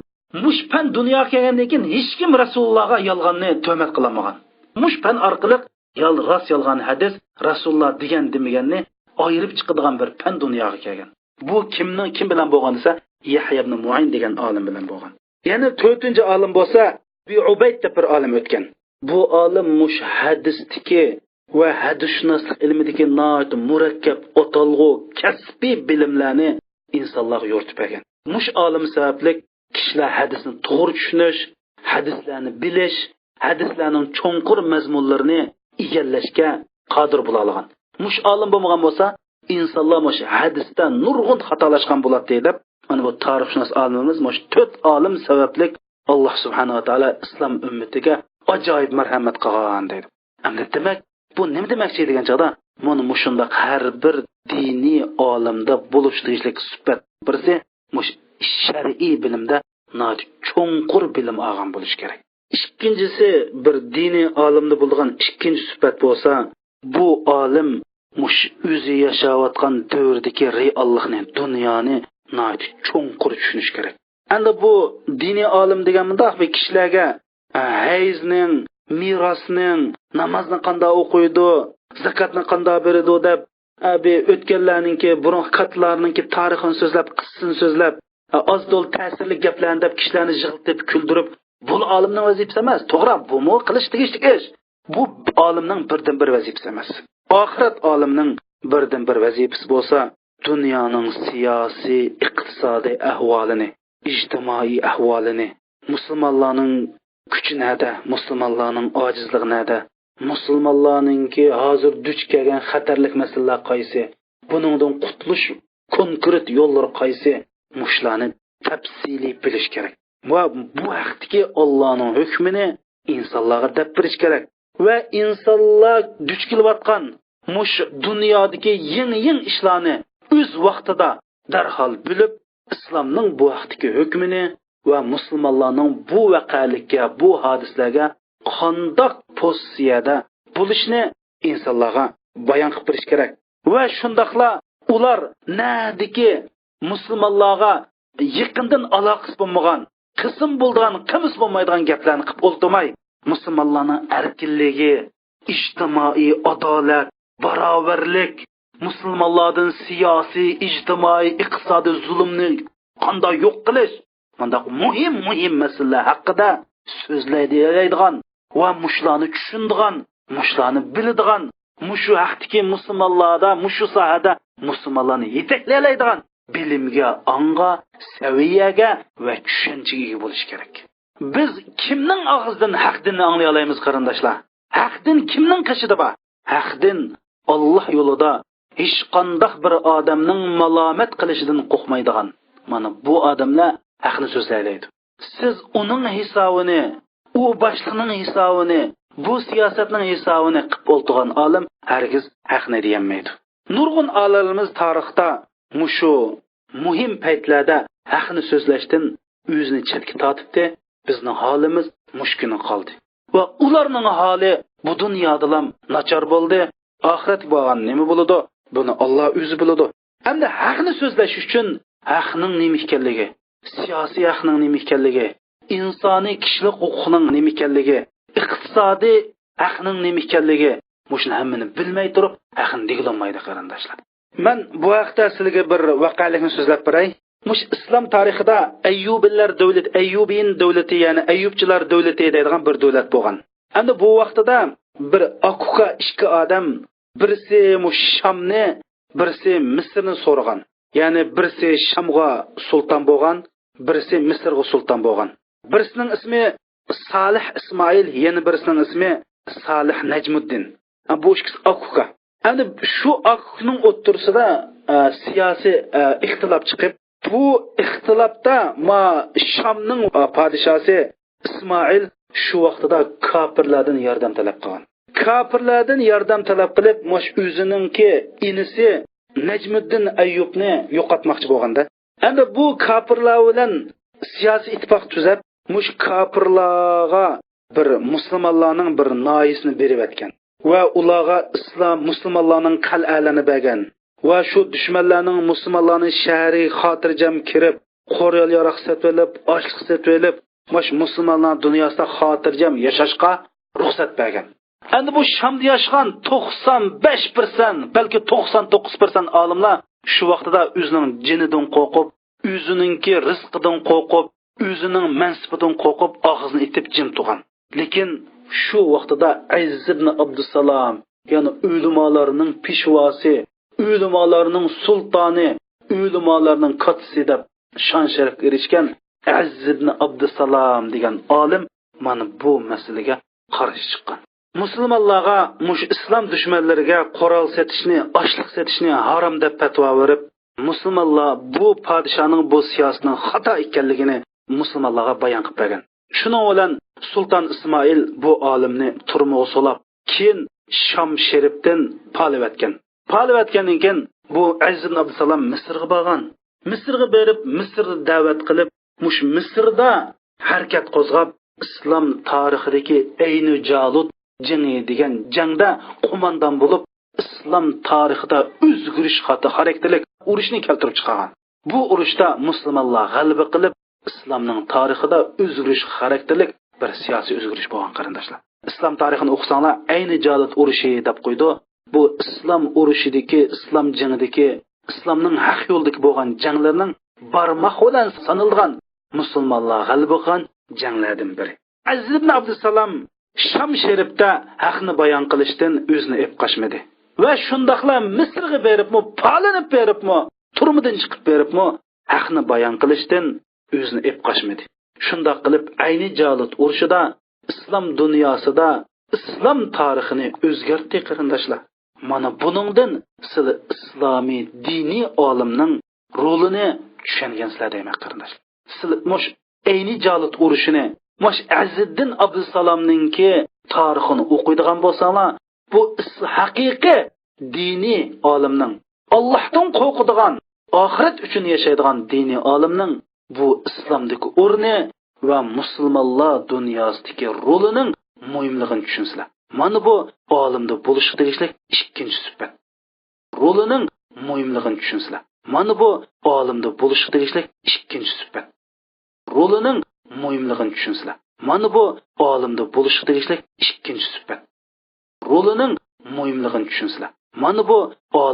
مۇشۇ پەن دۇنياغا كەلگەندىن كېيىن ھېچكىم رەسۇلۇللاغا يالغاننى تۆھمەت قىلالمىغان. مۇشۇ پەن ئارقىلىق يال-، راست يالغان ھەدىس، رەسۇلۇللا دېگەن دېمىگەننى ئايرىپ چىقىدىغان بىر پەن دۇنياغا كەلگەن. بۇ كىمنىڭ، كىم بىلەن بولغان دېسە، يەھيا ئىبن مۇئىن دېگەن ئالىم بىلەن بولغان. يەنە تۆتىنچى ئالىم بولسا، ئەبى ئۇبەيد دەپ بىر ئالىم ئۆتكەن. بۇ ئالىم مۇشۇ ھەدىستىكى ۋە ھەدىسشۇناسلىق ئىلمىدىكى ناھايىتى مۇرەككەپ ئاتالغۇ، كەسپىي بىلىملەرنى ئىنسانلارغا يورۇتۇپ بەرگەن. مۇشۇ ئالىم سەۋەبلىك كىشىلەر ھەدىسنى توغرا چۈشىنىش، ھەدىسلەرنى بىلىش، ھەدىسلەرنىڭ چوڭقۇر مەزمۇنلىرىنى ئىگىلەشكە قادىر بولالىغان. مۇشۇ ئالىم بولمىغان بولسا، ئىنسانلار مۇشۇ ھەدىستە نۇرغۇن خاتالاشقان بولاتتى دەپ، مانا بۇ تارىخشۇناس ئالىمىمىز مۇشۇ تۆت ئالىم سەۋەبلىك ئاللا سۇبھانەھۇ ۋە تائالا ئىسلام ئۈممىتىگە ئاجايىپ مەرھەمەت قىلغان دەيدۇ. ئەمدى دېمەك، بۇ نېمە دېمەكچى دېگەن چاغدا، مانا مۇشۇنداق ھەر بىر دىنىي ئالىمدا بولۇشى تېگىشلىك سۈپەت بىرسى، مۇشۇ شەرئىي بىلىمدە ناھايىتى چوڭقۇر بىلىم ئالغان بولۇشى كېرەك. ئىككىنچىسى، بىر دىنىي ئالىمدا بولىدىغان ئىككىنچى سۈپەت بولسا، بۇ ئالىم مۇشۇ ئۆزى ياشاۋاتقان دەۋردىكى رېئاللىقنى، دۇنيانى ناھايىتى چوڭقۇر چۈشىنىشى كېرەك. ئەمدى بۇ دىنىي ئالىم دېگەن مۇنداق بىر كىشىلەرگە، ئە، ھەيزنىڭ، مىراسنىڭ، نامازنى قانداق ئوقۇيدۇ، زاكاتنى قانداق بېرىدۇ دەپ، ئە، بىر ئۆتكەنلەرنىڭكى، بۇرۇنقى كاتتىلارنىڭكى تارىخىنى سۆزلەپ، قىسسىسىنى سۆزلەپ، ئە، ئاز تولا تەسىرلىك گەپلەرنى دەپ كىشىلەرنى يىغلىتىپ، كۈلدۈرۈپ، بۇ ئالىمنىڭ ۋەزىپىسى ئەمەس. توغرا، بۇمۇ قىلىش تېگىشلىك ئىش. بۇ ئالىمنىڭ بىردىنبىر ۋەزىپىسى ئەمەس. ئاخىرەت ئالىمنىڭ بىردىنبىر ۋەزىپىسى بولسا، دۇنيانىڭ سىياسىي، ئىقتىسادىي ئەھۋالىنى، ئىجتىمائىي ئەھۋالىنى، مۇسۇلمانلارنىڭ كۈچى نەدە، مۇسۇلمانلارنىڭ ئاجىزلىقى نەدە، مۇسۇلمانلارنىڭكى ھازىر دۇچ كەلگەن خەتەرلىك مەسىلىلەر قايسى، بۇنىڭدىن قۇتۇلۇش كونكرېت يوللىرى قايسى، مۇشۇلارنى تەپسىلىي بىلىش كېرەك. ۋە بۇ ھەقتىكى ئاللانىڭ ھۆكمىنى ئىنسانلارغا دەپ بېرىش كېرەك. ۋە ئىنسانلار دۇچ كېلىۋاتقان مۇشۇ دۇنيادىكى يېڭى يېڭى ئىشلارنى ئۆز ۋاقتىدا دەرھال بىلىپ، ئىسلامنىڭ بۇ ھەقتىكى ھۆكمىنى ۋە مۇسۇلمانلارنىڭ بۇ ۋەقەلىككە، بۇ ھادىسىلەرگە قانداق پوزىتسىيەدە بولۇشىنى ئىنسانلارغا بايان قىلىپ بېرىش كېرەك. ۋە شۇنداقلا ئۇلار نەدىكى مۇسۇلمانلارغا يېقىندىن ئالاقىسى بولمىغان، قىلسىمۇ بولىدىغان، قىلمىسا بولمايدىغان گەپلەرنى قىلىپ ئولتۇرماي، مۇسۇلمانلارنىڭ ئەركىنلىكى، ئىجتىمائىي ئادالەت، باراۋەرلىك، مۇسۇلمانلاردىن سىياسىي، ئىجتىمائىي، ئىقتىسادىي زۇلۇمنى قانداق يوق قىلىش، مۇنداق مۇھىم، مۇھىم مەسىلىلەر ھەققىدە سۆزلەيدىغان ۋە مۇشۇلارنى چۈشىنىدىغان، مۇشۇلارنى بىلىدىغان، مۇشۇ ھەقتىكى مۇسۇلمانلاردا، مۇشۇ ساھەدە مۇسۇلمانلارنى يېتەكلىيەلەيدىغان بىلىمگە، ئاڭغا، سەۋىيەگە ۋە چۈشەنچىگە ئىگە بولۇش كېرەك. بىز كىمنىڭ ئاغزىدىن ھەق دىننى ئاڭلىيالايمىز، قېرىنداشلار؟ ھەق دىن كىمنىڭ قېشىدا بار؟ ھەق دىن ئاللا يولىدا ھېچقانداق بىر ئادەمنىڭ مالامەت قىلىشىدىن قورقمايدىغان، مانا بۇ ئادەملەر ھەقنى سۆزلەيدۇ. سىز ئۇنىڭ ھېسابىنى، ئۇ باشلىقنىڭ ھېسابىنى، بۇ سىياسەتنىڭ ھېسابىنى قىلىپ ئولتۇرغان ئالىم ھەرگىز ھەقنى دېيەلمەيدۇ. نۇرغۇن ئالىملىرىمىز تارىختا مۇشۇ مۇھىم پەيتلەردە ھەقنى سۆزلەشتىن ئۆزىنى چەتكە تارتىپتى. بىزنىڭ ھالىمىز مۇشۇ كۈنگە قالدى. ۋە ئۇلارنىڭ ھالى بۇ دۇنيادىلام ناچار بولدى. ئاخىرەتكە بارغان نېمە بولىدۇ؟ بۇنى ئاللا ئۆزى بىلىدۇ. ئەمدى ھەقنى سۆزلەش ئۈچۈن ھەقنىڭ نېمە ئىكەنلىكى، سىياسىي ھەقنىڭ نېمە ئىكەنلىكى، ئىنسانىي كىشىلىك ھوقۇقنىڭ نېمە ئىكەنلىكى، ئىقتىسادىي ھەقنىڭ نېمە ئىكەنلىكى، مۇشۇنى ھەممىنى بىلمەي تۇرۇپ ھەقنى دېگىلى بولمايدۇ، قېرىنداشلار. مەن بۇ ھەقتە سىلەرگە بىر ۋەقەلىكنى سۆزلەپ بېرەي. مۇشۇ ئىسلام تارىخىدا ئەييۇبىلەر دۆلىتى، ئەييۇبىيىن دۆلىتى، يەنى ئەييۇبچىلار دۆلىتى دەيدىغان بىر دۆلەت بولغان. ئەمدى بۇ ۋاقتىدا بىر ئاكا ئۇكا ئىككى ئادەم، بىرسى مۇشۇ شامنى، بىرسى مىسىرنى سورىغان. يەنى بىرسى شامغا سۇلتان بولغان، بىرسى مىسىرغا سۇلتان بولغان. بىرسىنىڭ ئىسمى سالىھ ئىسمائىل، يەنە بىرسىنىڭ ئىسمى سالىھ نەجمۇددىن. ھە، بۇ ئىككىسى ئاكا ئۇكا. ئەمدى شۇ ئاكا ئۇكىنىڭ ئوتتۇرىسىدا، ئە، سىياسىي، ئە، ئىختىلاپ چىقىپ، بۇ ئىختىلاپتا ما شامنىڭ، ئە، پادىشاسى ئىسمائىل شۇ ۋاقتىدا كاپىرلاردىن ياردەم تەلەپ قىلغان. كاپىرلاردىن ياردەم تەلەپ قىلىپ، مۇش ئۆزىنىڭكى ئىنىسى نەجمۇددىن ئەييۇبنى يوقاتماقچى بولغاندا. ئەمدى بۇ كاپىرلار بىلەن سىياسىي ئىتتىپاق تۈزەپ، مۇشۇ كاپىرلارغا بىر مۇسۇلمانلارنىڭ بىر ناھىيىسىنى بېرىۋەتكەن ۋە ئۇلارغا ئىسلام، مۇسۇلمانلارنىڭ قەلئەلىرىنى بەرگەن ۋە شۇ دۈشمەنلەرنىڭ مۇسۇلمانلارنىڭ شەھىرىگە خاتىرجەم كىرىپ، قورال-ياراغ سېتىۋېلىپ، ئاشلىق سېتىۋېلىپ، مۇشۇ مۇسۇلمانلار دۇنياسىدا خاتىرجەم ياشاشقا رۇخسەت بەرگەن. ئەمدى بۇ شامدا ياشىغان توقسان بەش پىرسەنت، بەلكى توقسان توققۇز پىرسەنت ئالىملار شۇ ۋاقتىدا ئۆزىنىڭ جېنىدىن قورقۇپ، ئۆزىنىڭكى رىزقىدىن قورقۇپ، ئۆزىنىڭ مەنسىپىدىن قورقۇپ ئاغزىنى ئېتىپ جىم تۇرغان. لېكىن شۇ ۋاقتىدا ئەزىز ئىبن ئابدۇسالام، يەنى ئۆلىمالارنىڭ پېشۋاسى، ئۆلىمالارنىڭ سۇلتانى، ئۆلىمالارنىڭ كاتتىسى دەپ شان-شەرەپكە ئېرىشكەن ئەزىز ئىبن ئابدۇسالام دېگەن ئالىم مانا بۇ مەسىلىگە قارشى چىققان. مۇسۇلمانلارغا مۇشۇ ئىسلام دۈشمەنلىرىگە قورال سېتىشنى، ئاشلىق سېتىشنى ھارام دەپ پەتىۋا بېرىپ، مۇسۇلمانلار بۇ پادىشانىڭ بۇ سىياسىتىنىڭ خاتا ئىكەنلىكىنى مۇسۇلمانلارغا بايان قىلىپ بەرگەن. شۇنىڭ بىلەن سۇلتان ئىسمائىل بۇ ئالىمنى تۈرمىگە سولاپ، كېيىن شام شېرىپتىن پالىۋەتكەن. پالىۋەتكەندىن كېيىن بۇ ئەزىز ئىبن ئابدۇسالام مىسىرغا بارغان. مىسىرغا بېرىپ، مىسىردا دەۋەت قىلىپ، مۇشۇ مىسىردا ھەرىكەت قوزغاپ، ئىسلام تارىخىدىكى ئەينۇ جالۇت جېڭى دېگەن جەڭدە قوماندان بولۇپ، ئىسلام تارىخىدا ئۆزگىرىش خاتا خاراكتېرلىك ئۇرۇشنى كەلتۈرۈپ چىقارغان. بۇ ئۇرۇشتا مۇسۇلمانلار غەلىبە قىلىپ، ئىسلامنىڭ تارىخىدا ئۆزگىرىش خاراكتېرلىك بىر سىياسىي ئۆزگىرىش بولغان، قېرىنداشلار. ئىسلام تارىخىنى ئوقۇساڭلار، ئەينى جالۇت ئۇرۇشى دەپ قويىدۇ. بۇ ئىسلام ئۇرۇشىدىكى، ئىسلام جېڭىدىكى، ئىسلامنىڭ ھەق يولىدىكى بولغان جەڭلىرىنىڭ بارماق بىلەن سانىلىدىغان، مۇسۇلمانلار غەلىبە قىلغان جەڭلەردىن بىرى. ئەزىز ئىبن ئابدۇسالام شام شېرىپتە ھەقنى بايان قىلىشتىن ئۆزىنى ئېلىپ قاچمىدى. ۋە شۇنداقلا مىسىرغا بېرىپمۇ، پالىنىپ بېرىپمۇ، تۈرمىدىن چىقىپ بېرىپمۇ، ھەقنى بايان قىلىشتىن ئۆزىنى ئېلىپ قاچمىدى. شۇنداق قىلىپ، ئەينى جالۇت ئۇرۇشىدا ئىسلام دۇنياسىدا ئىسلام تارىخىنى ئۆزگەرتتى، قېرىنداشلار. مانا بۇنىڭدىن سىلى ئىسلامىي دىنىي ئالىمنىڭ رولىنى چۈشەنگەنسىلەر دەيمەن، قېرىنداشلار. سىلى مۇش ئەينى جالۇت ئۇرۇشىنى، مۇش ئەزىزدىن ئابدۇسالامنىڭكى تارىخىنى ئوقۇيدىغان بولساڭلار، بۇ ئىس-، ھەقىقىي دىنىي ئالىمنىڭ، ئاللاھتىن قورقىدىغان، ئاخىرەت ئۈچۈن ياشايدىغان دىنىي ئالىمنىڭ بۇ ئىسلامدىكى ئورنى ۋە مۇسۇلمانلار دۇنياسىدىكى رولىنىڭ مۇھىملىقىنى چۈشىنىسىلەر. مانا بۇ ئالىمدا بولۇشقا تېگىشلىك ئىككىنچى سۈپەت. رولىنىڭ مۇھىملىقىنى چۈشىنىسىلەر. مانا بۇ ئالىمدا بولۇشقا تېگىشلىك ئىككىنچى سۈپەت. رولىنىڭ مۇھىملىقىنى چۈشىنىسىلەر. مانا بۇ ئالىمدا بولۇشقا تېگىشلىك ئىككىنچى سۈپەت. رولىنىڭ مۇھىملىقىنى چۈشىنىسىلەر. مانا بۇ ئالىم